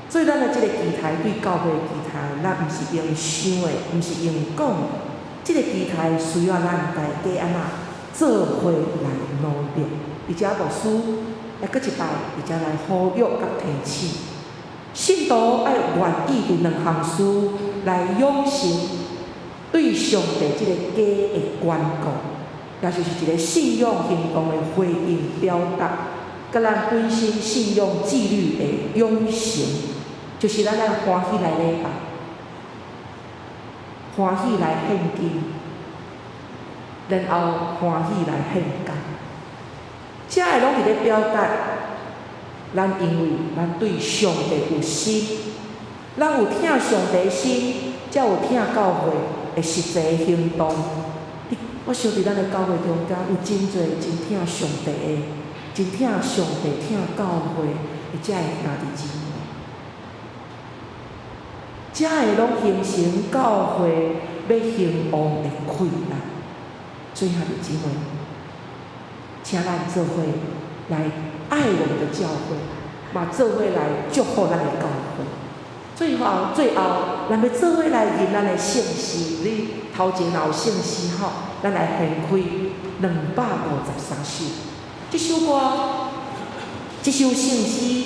所以咱的這个期待對教會的期待，咱毋是用想的，毋是用講的。這个期待需要咱大家按怎做伙來努力。而且牧師猶閣一擺，而且來呼籲佮提醒，信徒愛願意佇兩項事來養成對上帝這个家的堅固，也就是一个信仰行動的回應表達，佮咱本身信仰紀律的養成，就是咱愛歡喜來禮拜，歡喜來獻金，然後歡喜來獻工。這个攏佇咧表達，咱因為咱對上帝有心，咱有疼上帝心，才有疼教會的實際行動。我想佇咱的教會中間有真濟真疼上帝的，真疼上帝、疼教會的這个兄弟姊妹，這个攏形成教會欲興旺的氣力。所以兄弟姊妹，請咱做伙來愛我們的教會，嘛做伙來祝福咱的教會。最後，最後，咱欲做伙來認咱的聖詩。你頭前若有聖詩吼，咱來掀開253首。這首歌，這首聖詩，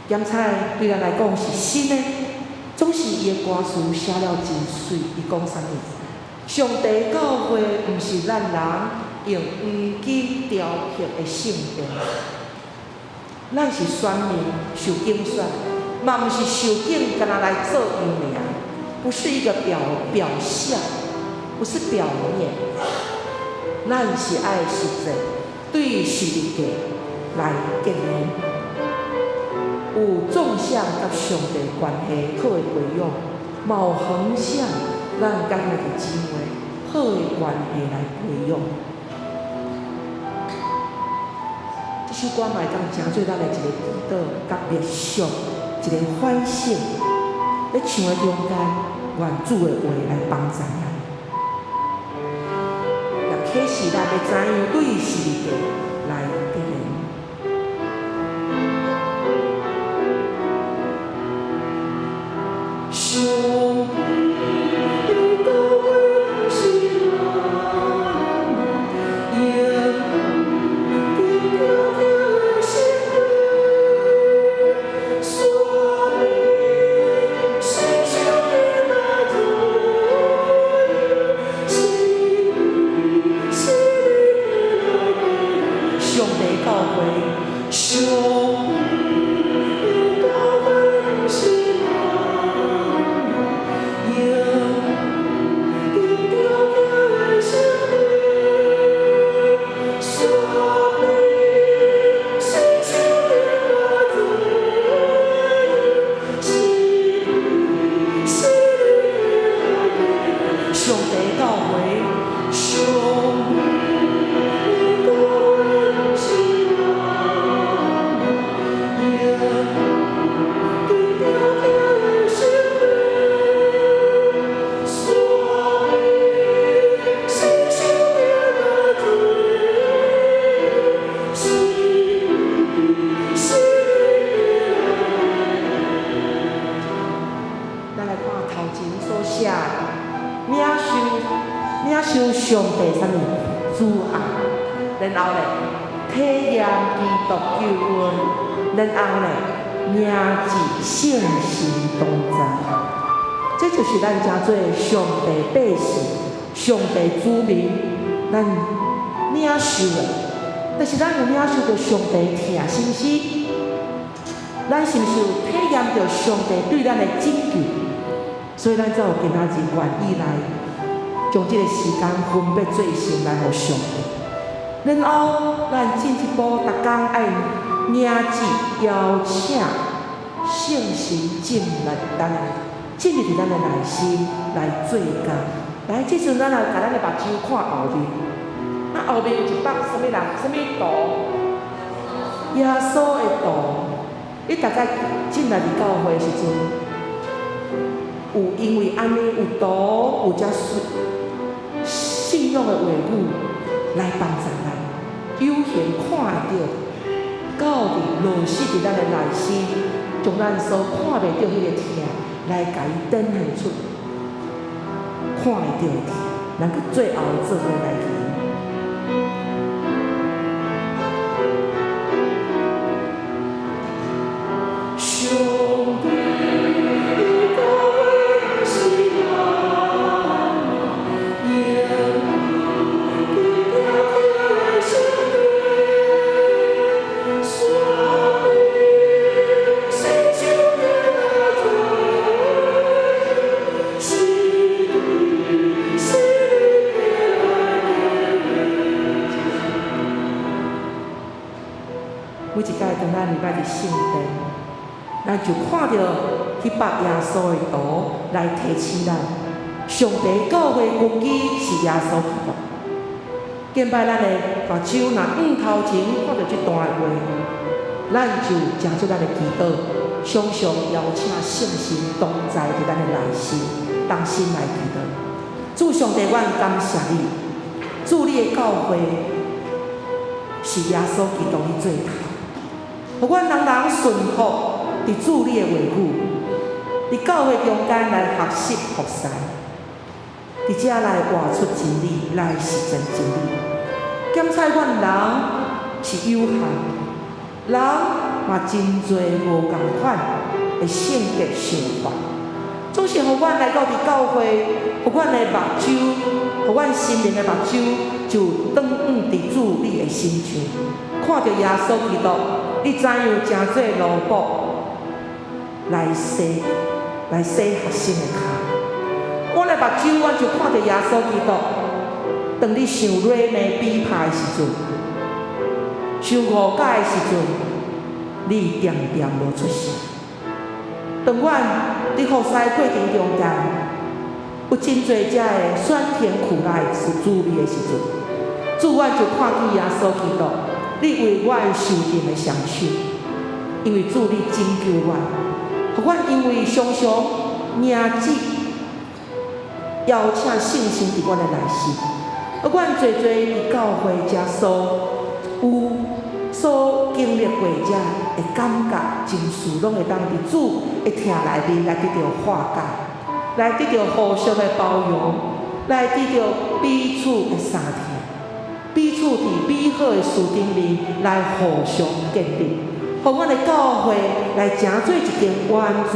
檢采對咱來講是新的，總是伊的歌詞寫了真媠。伊講啥物？上帝教會毋是咱人用黃金雕刻的聖殿，咱是選民受揀選，嘛毋是受揀，干焦來做樣爾，不是一個表象，不是表面，咱是愛實際對十字架來結連，有縱向佮上帝關係好的培養，嘛有橫向咱佮兄弟姊妹好的關係來培養。這首歌嘛會當成做咱的一個祈禱、佮默想、一個反省。咧唱的中間，願主的話來幫助咱，也啟示咱欲怎樣對十字架來結連。上帝的教會毋是咱用金雕刻的聖殿，選民是上帝的子民，是對十字架來結連。上帝教會，上帝的教會毋是咱用金雕刻的聖殿，選民是上帝的子民，是對十字架來結連。上帝教會，上帝的教會毋是咱用金雕刻的聖殿，選民是上帝的子民，是對十字架來結連。咱來看頭前所寫的，領受上帝啥物慈愛，然後咧體驗基督救恩，然後咧迎接聖神同在。這就是咱成做上帝百姓、上帝子民，咱領受的。但是咱有領受著上帝疼，是毋是？咱是毋是有體驗著上帝對咱的拯救？所以咱才有今仔日願意來將這個時間分別做聖來予上帝。然後，咱進一步逐工愛迎接邀請聖神進來咱的，進入佇咱的內心來做工。來，這陣咱來共咱的目睭看後面，啊後面有一幅啥物人？啥物圖？耶穌的圖。你逐擺進來佇教會的時陣，有因為按呢有圖有遮信仰的話語來幫助咱，有形看會著，到佇落實佇咱的內心，將咱所看袂著彼个疼來共伊展現出看會著的疼，咱閣最後做伙來吟。上帝的教會是安怎，永遠的聖殿，選民聖手的罪，是你是你的每一擺當咱禮拜佇聖殿，咱就看著彼幅耶穌的圖來提醒咱，上帝教會根基是耶穌基督。敬拜咱的目睭若向頭前看著這段的話，咱就成做咱的祈禱，常常邀請聖神同在佇咱的內心，同心來祈禱。主上帝，阮感謝你，主你的教會是耶穌基督的做頭，予阮人人順服佇主你的話語，佇教會中間來學習服侍，佇遮來活出真理，來實踐真理。檢採阮人是有限，人嘛真濟無仝款的性格想法，總是予阮來到佇教會，予阮的目睭，予阮心靈的目睭就轉向佇主你的身上，看著耶穌基督，你怎樣成做奴僕來洗學生的跤。我的目睭，阮就看著耶穌基督，當你受軟罵比拍的時陣，受誤解的時陣，你恬恬無出聲。當阮佇服侍過程中間，有真濟遮的酸甜苦辣的滋味的時陣，主，阮就看見耶穌基督，你為阮受釘的雙手，因為主你拯救阮，予阮因為常常迎接邀請聖神佇阮的內心，予阮濟濟佇教會遮所有所經歷過遮的感覺情緒，攏會當佇主的疼內面來得著化解，來得著互相的包容，來得著彼此的相疼，彼此佇美好的事頂面來互相建立，予阮的教會來成做一間完全、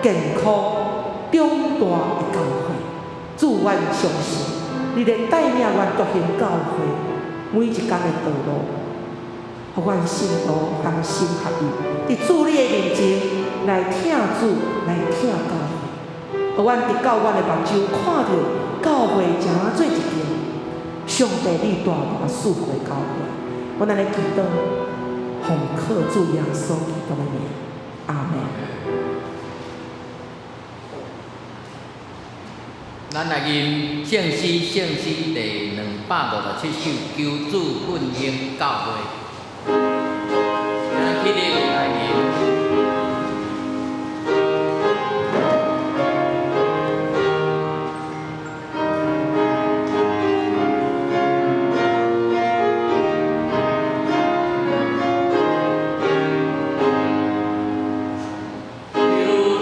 健康、長大的教會。主，阮相信，你咧帶領阮獨行教會每一工的道路，予阮信徒同心合意，佇主你的面前來疼主，來疼教會，予阮伫教阮的目睭看著教會成做一間上帝你大大賜福的教會。阮按呢祈禱，奉靠主耶穌基督的名，阿們。咱來吟聖詩，聖詩第257首，求主奮興教會。咱起立來吟。求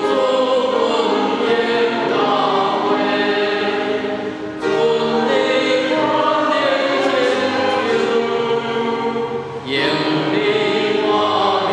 主奮興教會，盡你權能成就，用你活命。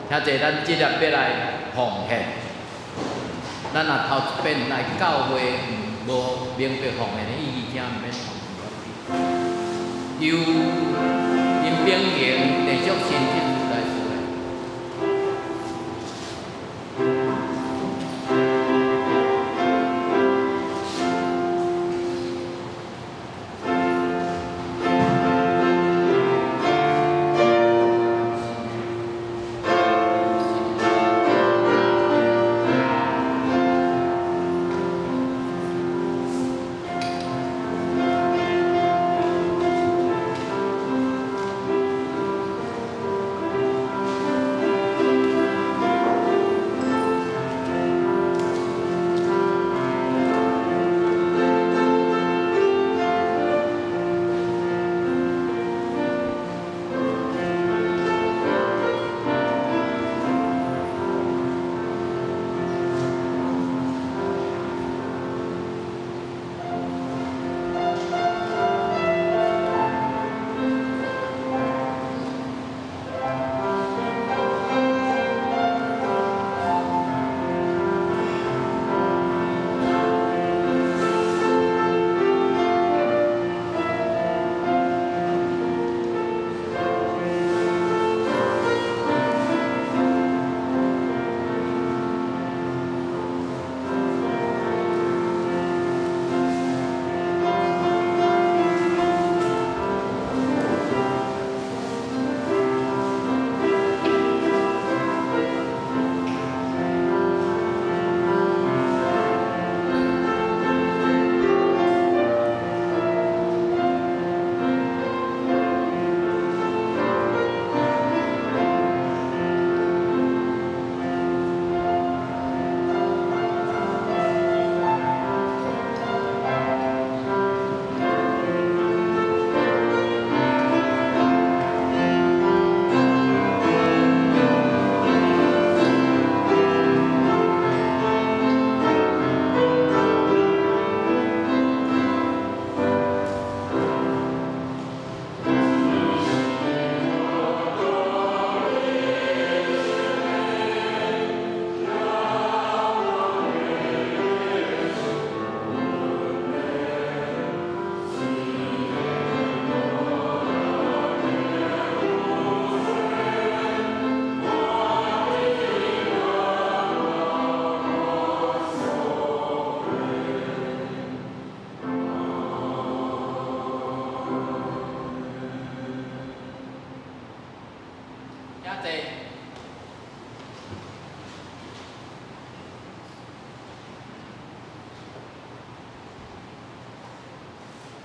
兄弟，咱這粒欲來奉獻，咱若頭一遍來教會，無明白奉獻的意義，請毋免通知。由林炳榮連續新執事來說。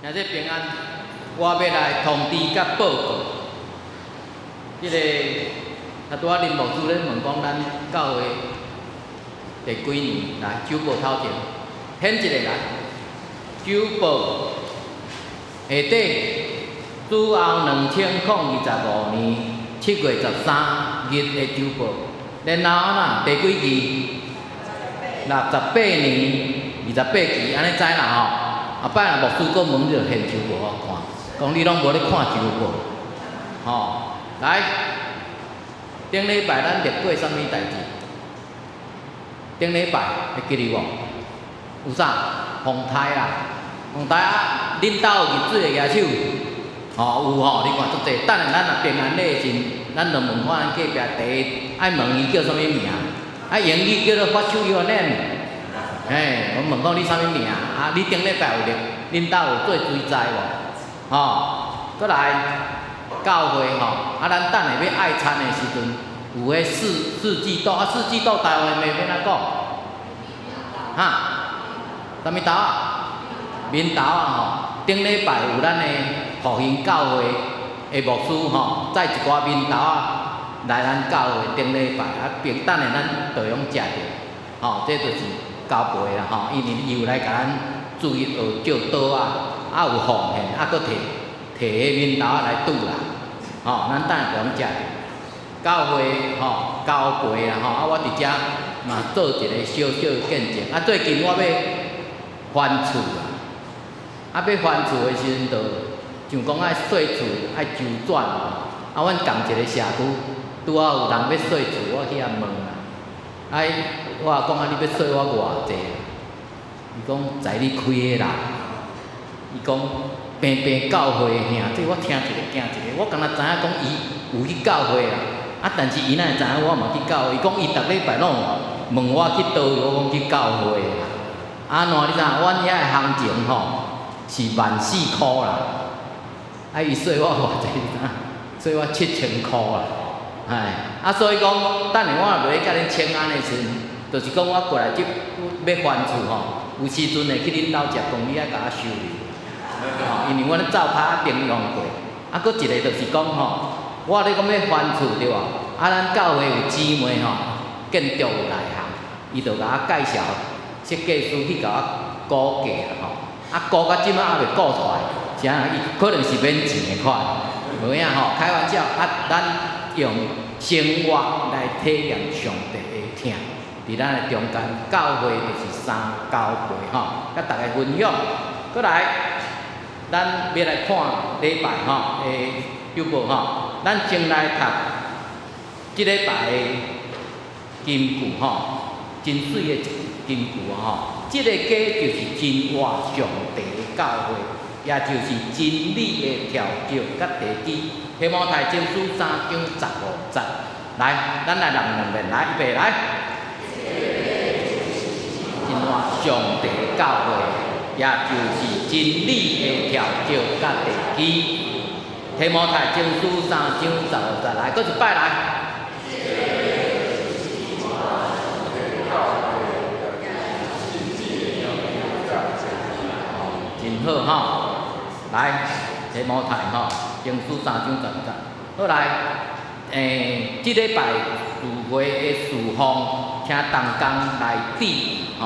兄弟平安，我欲來通知佮報告，這个啊，拄仔林牧師咧問講，咱教會第幾年來周報頭前，掀一个來，周報下底主後2025年7月13日的周報，然後啊若第幾期？68年28期，按呢知啦吼。後擺若牧師閣問你，就現周報予我看，講你攏無咧看周報，吼，來，頂禮拜咱歷過啥物代誌？頂禮拜會記得無？有啥？風颱啦，風颱啊，恁兜有入水的舉手？吼，有吼，你看足濟。等下咱若平安禮的時陣，咱就問看咱隔壁第一愛問伊叫啥物名，啊，英語叫做 What's your name？嘿，我問講你啥物名？啊，你頂禮拜有入，恁兜有做水災無？吼，閣來教會吼，啊，咱等下欲愛餐的時陣，有彼四季豆，啊，四季豆台灣話欲按怎講？哈？啥物豆仔？棉豆仔吼。頂禮拜有咱的復興教會的牧師吼，載一寡棉豆仔來咱教會頂禮拜，啊，並等下咱就會用食著，吼，這就是。交陪啦吼，因為伊有來共咱注意學借刀仔，啊有奉獻，啊閣提提彼棉豆仔來煮啦，吼，咱等下就攏食著。教會吼，交陪啦吼，啊我佇遮嘛做一个小小的見證。啊最近我欲還厝啦，啊欲還厝的時陣，就想講愛稅厝愛周轉，啊阮仝一个社區，拄仔有人欲稅厝，我去遐問啦。哎，我也講啊，你欲稅我偌濟？伊講在你開的啦。伊講平平教會兄，這我聽一个驚一个，我敢若知影講伊有去教會啦。啊，但是伊哪會知影我嘛去教會？伊講伊逐禮拜攏問我去佗位，我講去教會啦。按怎你知影？阮遐的行情吼是14,000箍啦。啊，伊稅我偌濟？你知影？稅我7000箍啦。哎，啊，所以講，等下我若袂共恁請安的時陣，就是講我過來這欲還厝吼，有時陣會去恁兜食飯，你愛共我收留。吼，因為阮灶跤頂用過。啊，閣一个就是講吼，我咧講欲還厝對無？啊，咱教會有姊妹吼，建築有內行，伊就共我介紹設計師去共我估價啦吼。啊，估到這擺猶未估出來，是按怎？伊可能是免錢的款，無影吼，開玩笑。啊，咱用生活來體驗上帝的疼，佇咱的中間，教會就是三交陪吼，佮大家分享。閣來，咱欲來看禮拜吼的週報吼，咱先來讀這禮拜的金句吼，真媠的一句金句吼。這個家就是真活上帝的教會，也就是真理的柱石佮地基。提摩太前書3章15節，來，咱來念兩遍，來，預備來。真活上帝的教會，也就是真理的柱石佮地基。提摩太前書三章十五節，來，閣一擺來。真好吼，來，提摩太吼，前書三章十五節。好來，這禮拜聚會的事項，請同工來注意吼。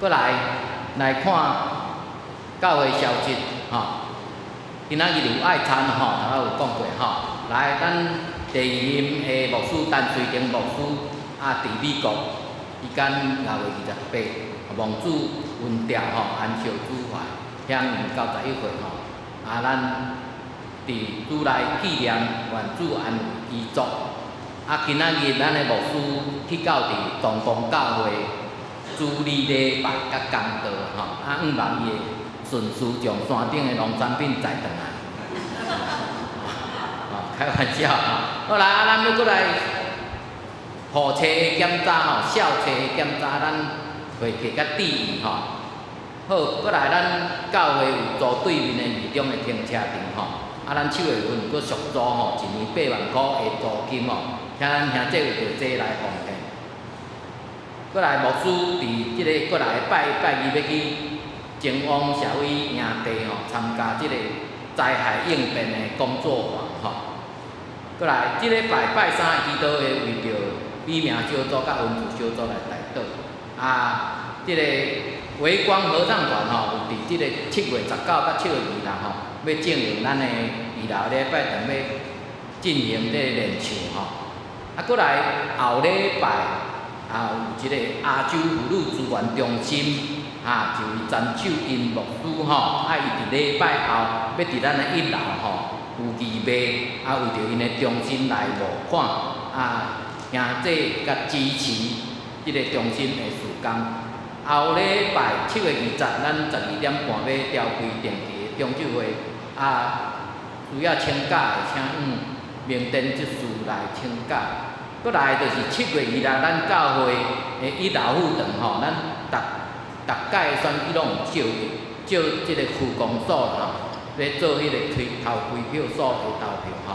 閣來來看教會消息吼。今仔日有愛餐吼，頭仔有講過吼。來，咱第二任的牧師陳瑞定牧師啊，佇美國，伊今6月28，蒙主恩召吼，安息主懷，享年91歲吼。啊，咱佇主內紀念，願主安慰遺族。啊，今仔日咱的牧師去到佇東光教會主禮禮拜佮講道吼。啊，向望伊會順遂將山頂的農產品載轉來。吼，開玩笑吼。好啦，啊，咱欲閣來戶冊的檢查吼，校冊的檢查，咱會記較注意吼。好，閣來咱教會有租對面的二中的停車場吼，啊，咱七月份閣續租吼，一年8萬箍的租金吼，請咱兄弟有著這來奉獻。閣來牧師佇這个閣來拜拜二欲去前往社會營地吼，參加這个災害應變的工作坊吼。閣來，這禮拜拜三的祈禱會為著李明小組佮文字小組來代禱。啊，這个微光合唱團吼，有佇這个7月19佮7月20吼，欲進行咱的二樓禮拜堂欲進行這个練唱吼。啊，閣來後禮拜啊，有一个亞洲婦女資源中心，啊，就位陳秀英牧師吼，啊，伊佇禮拜後欲佇咱的一樓吼有義賣，啊，為著𪜶的中心來募款，啊，兄弟佮支持這个中心的事工。後禮拜7月20，咱12點半欲召開定期的中晝會，啊，需要請假的，請向明燈執事來請假。閣來就是7月2日，咱教會的一樓副堂吼，咱逐逐屆的選舉攏有借借這个區公所吼，欲做彼个推投開票所的投票吼。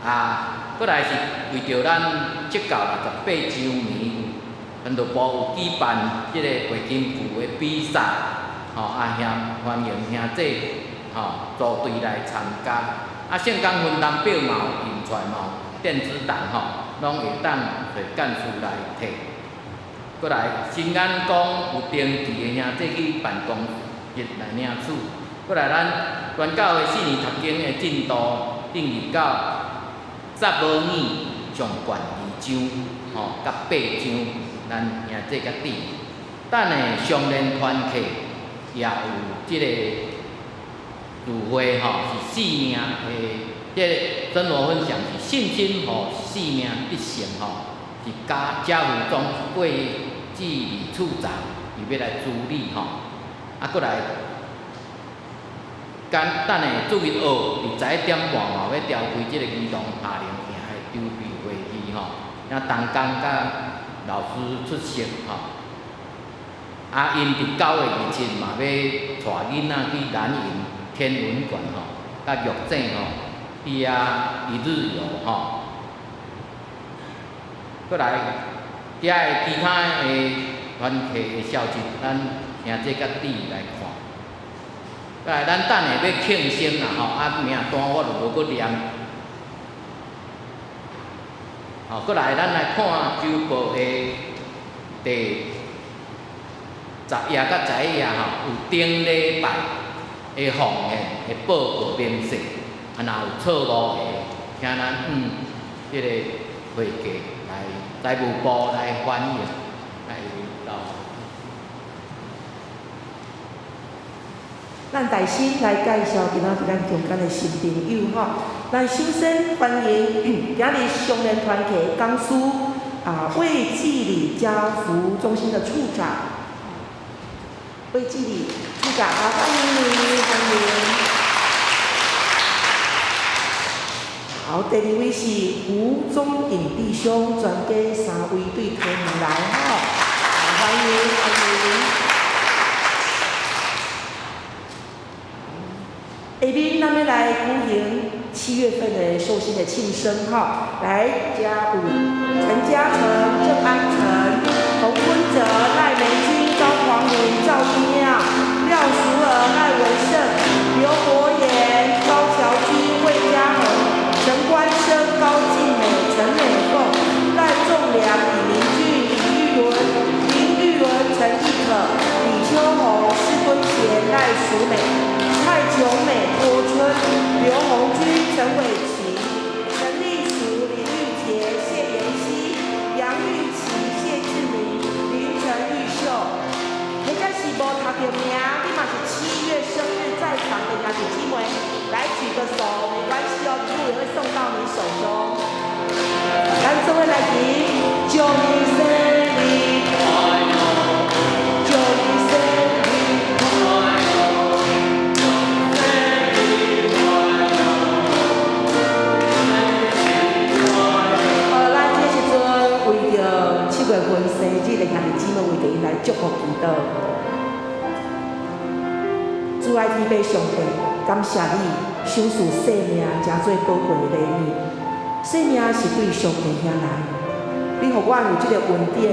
啊，閣來是為著咱職教68週年，傳道部有舉辦這个背金句的比賽，吼啊，兄歡迎兄弟吼組隊來參加。啊，聖工分擔表嘛有印出來嘛有電子檔吼，攏會當揣幹事來提。閣來新眼光有登記的兄弟去辦公室來領取。閣來咱全教會四年讀經的進度進入到撒母耳上懸二章吼，佮八章，咱兄弟較注意。等下相連團契也有這个聚會吼，是四名的這个生活分享是信心予生命得勝吼，是家家父中魏志理處長伊欲來主理吼，啊，閣來，等等下主日學佇11點半嘛欲召開這个兒童夏令營的籌備會議吼，請同工佮老師出席吼。啊，𪜶佇9月27嘛欲帶囡仔去南營天文館吼，佮玉井吼，去遐一日遊吼。閣來，遮的其他的團契的消息，咱兄姐佮弟來看。閣來，咱等下欲慶生啦吼，啊名單我就無閣念。吼，閣來，咱來看週報的第10頁佮11頁吼，有頂禮拜的奉獻的報告明細，啊，若有錯誤的，請咱這个會計來財務部來反映，來到。咱大先來介紹今仔佇咱中間的新朋友吼，咱首先歡迎今日雙連團契講師啊魏志理家福中心的處長，魏志理處長啊，歡迎你，歡迎。好，第二位是胡宗穎弟兄，全家三位對桃園來吼，歡迎歡迎。下面咱欲來舉行7月份的壽星的慶生哈，來遮有陳嘉誠、鄭安成、洪坤哲、賴梅君、高黃明、趙一妙、廖淑娥、賴文勝、劉博言、高喬君、魏嘉恆、陳關生、高靜美、陳美鳳、賴仲良、李明俊、李玉倫、林玉倫、陳義可、李秋紅、施敦賢、賴淑美、蔡瓊美、郭春、劉紅軍、陳偉琪、陳麗淑、林玉杰、謝妍希、楊玉琪、謝志明、林陳玉秀。或者是無讀著名，你嘛是7月生日在場的兄弟姊妹，來舉個手，沒關係哦，禮物也會送到你手中。咱做伙來提，祝你生日快樂，祝你生日快樂。好，咱這時陣為著7月份生日的兄弟姊妹，為著𪜶來祝福祈禱。主愛天父上帝，感謝你賞賜生命，誠做寶貴的禮物。生命是對上帝遐來，你予阮有這個恩典，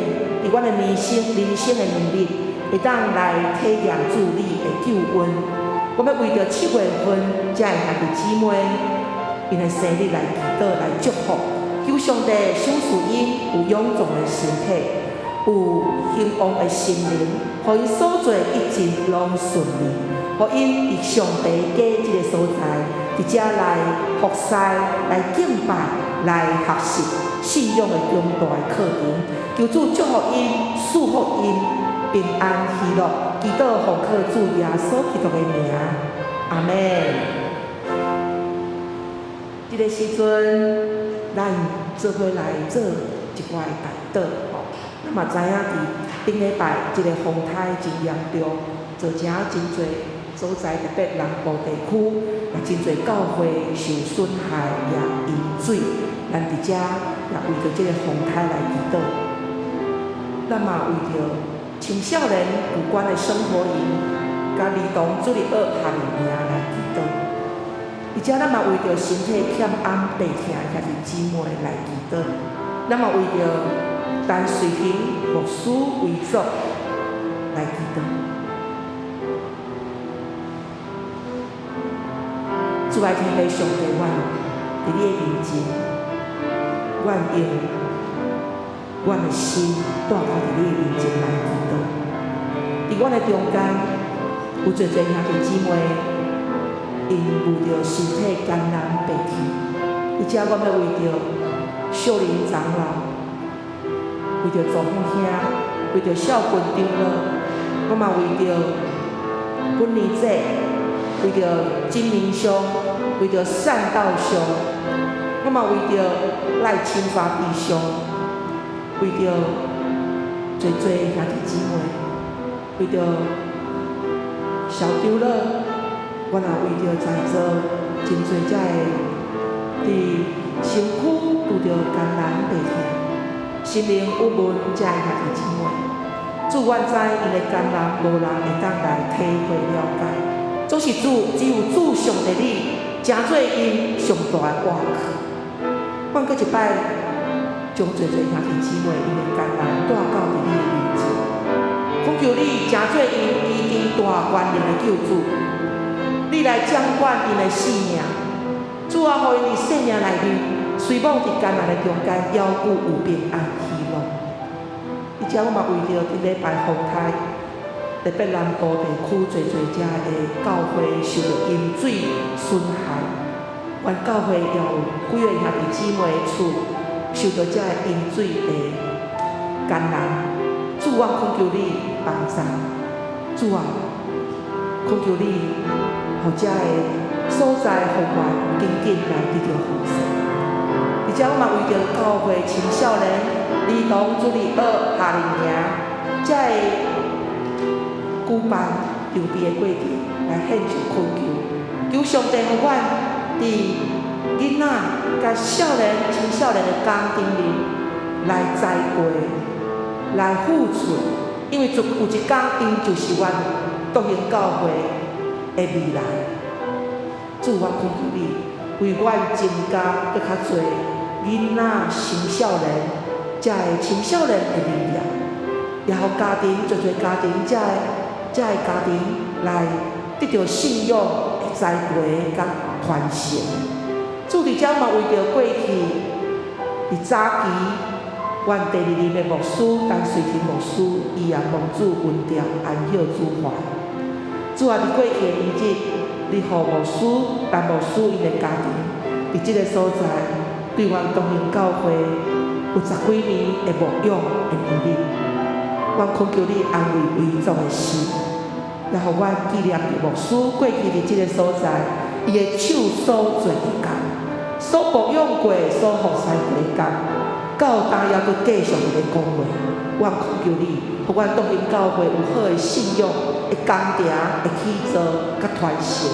佇阮的人生、人生的年日，會當來體驗主你的救恩。我欲為著7月份遮的兄弟姊妹，𪜶的生日來祈禱、來祝福，求上帝賞賜𪜶有勇壯的身體，有興旺的心靈，予𪜶所做一切攏順利，予𪜶佇上帝家這个所在，佇遮來服侍、來敬拜、來學習信仰的重大的課程。求主祝福𪜶，賜福𪜶平安喜樂。祈禱奉靠主耶穌基督的名，阿們。這个時陣，咱做伙來做一寡的代禱吼。咱嘛知影佇頂禮拜這个風颱真嚴重，造成真濟所在，特別南部地區，也真濟教會受損害，也淹水。咱佇遮也為著這个風颱來祈禱。咱嘛為著青少年有關的生活營，佮兒童主日學夏令營來祈禱。而且咱嘛為著身體欠安病痛的兄弟姊妹來祈禱。咱嘛為著陳瑞平牧師遺囑來祈禱。主愛天父上帝，阮佇你的面前，阮用阮的心帶到佇你的面前來祈禱。佇阮的中間，有濟濟兄弟姊妹，𪜶冒著身體艱難病去，而且阮欲為著秀玲長老，為著祖父兄，為著孝群長老，我嘛為著阮年姐，為著金明兄，為著善道上，我嘛為著賴清華弟兄，為著濟濟兄弟姊妹，為著小長老，阮也為著在座真濟遮个佇身軀拄著艱難病痛、心靈鬱悶遮个兄弟姊妹。主，阮知𪜶的艱難無人會當來體會了解，總是主，只有主上帝你，成做𪜶上大的倚靠。阮閣一擺將濟濟兄弟姊妹𪜶的艱難帶到佇你的面前，懇求你成做𪜶醫治大權能的救主，你來掌管𪜶的性命。主啊，予𪜶佇生命內面，雖罔佇艱難的中間，猶閣有平安喜樂。而且我嘛為著頂禮拜風颱，特別南部地區濟濟遮的教會受著淹水損害，阮教會也有幾个兄弟姊妹的厝受著遮个淹水的艱難。主，我懇求你幫助。主啊，懇求你，予遮个所在予阮緊緊來得著豐盛。而且我嘛為著教會青少年、兒童主日學夏令營遮个舉辦籌備的過程來獻上懇求，求上帝予阮佇囡仔佮少年、青少年的工頂面來栽培、來付出，因為有一工𪜶就是阮獨行教會的未來。主，我懇求你，為阮增加閣較濟囡仔、青少年，遮个青少年的力量，也予家庭，濟濟家庭，遮个家庭來得著信仰的栽培佮傳承。主佇遮嘛為著過去佇早期，阮第二任的牧師陳瑞廷牧師，伊也蒙主恩召安息主懷。主啊，佇過去的年日，你予牧師、陳牧師𪜶的家庭，佇這个所在，對阮東興教會有十幾年的牧養的年日，阮懇求你安慰遺族的心，也予阮紀念著牧師過去佇這个所在，伊的手所做的工，所牧養過、所服侍過的工，到今猶閣繼續佇咧講話。阮懇求你，予阮東興教會有好的信仰的工程的起造佮傳承，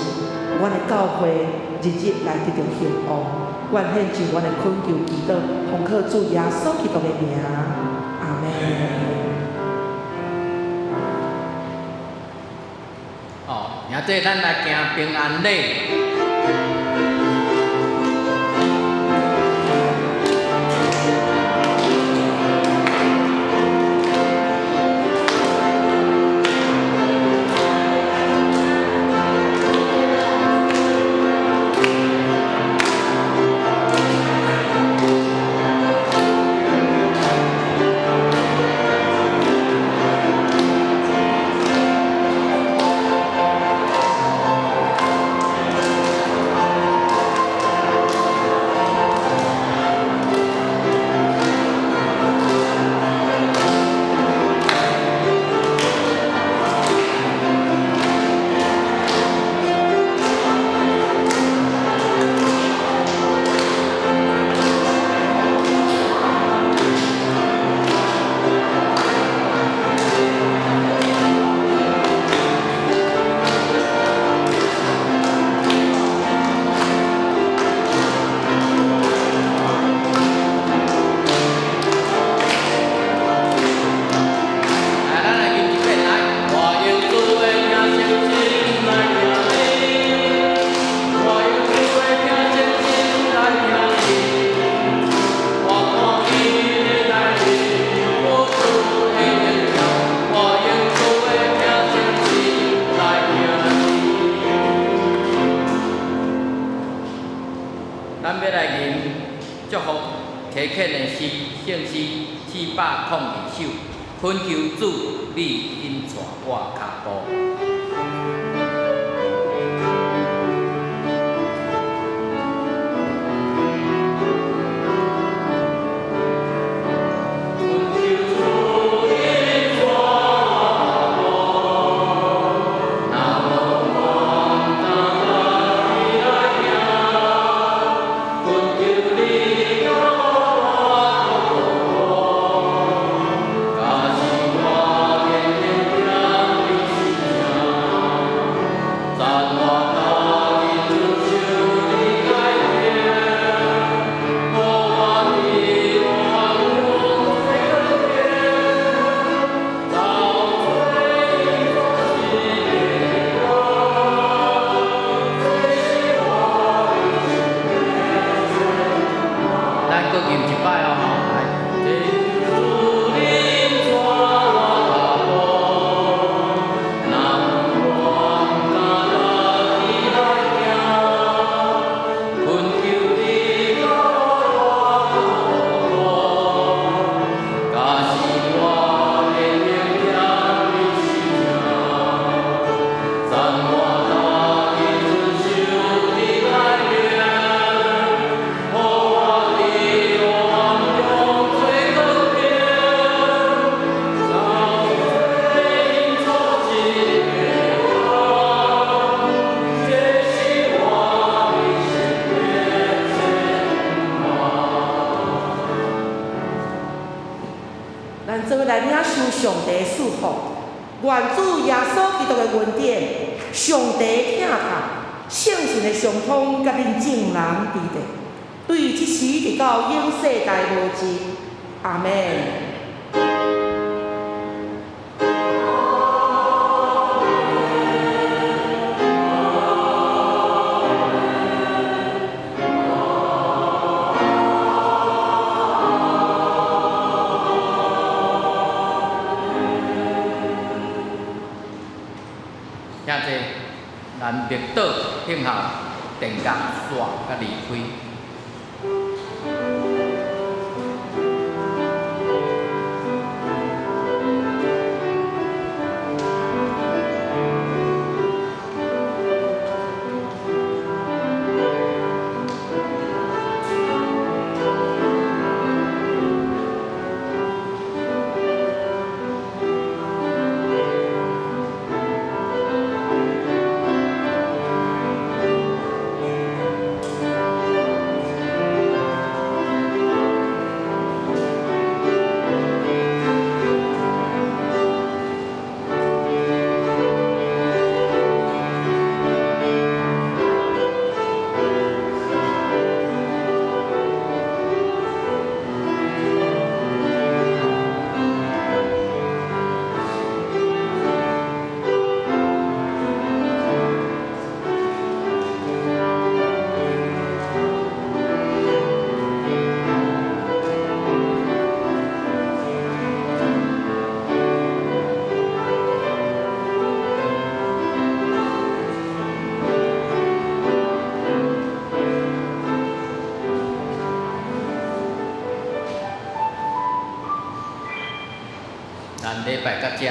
阮的教會日日來得著興旺。阮獻上阮的懇求祈禱，奉靠主耶穌基督的名，阿們。哦，兄弟，咱來行平安禮。來，咱來吟一遍來。我用主的疼惜心來疼你，我用主的疼惜心來疼你。我看見的內面有主的榮耀，我用主的疼惜心來疼你。咱欲來吟祝福勤懇的心聖詩702首，懇求主你引帶我跤步。懇求主引帶我跤步，若無我敢家己來行。吟一擺哦吼，來。主恁帶我踏步，若毋願敢家己來行，懇求你甲我帶路，假使我會用聽你是正，讚我家己遵守你誡命，予我佇黑暗中做光明，走做一个人，這是我一生的牵掛。咱做伙來領受上帝的祝福，願主耶穌基督的恩典、上帝的疼痛、聖神的相通，佮恁眾人佇咧，對這時直到永世代無盡。阿們。兄弟，咱默禱聽候電壓線佮離開。咱禮拜到遮。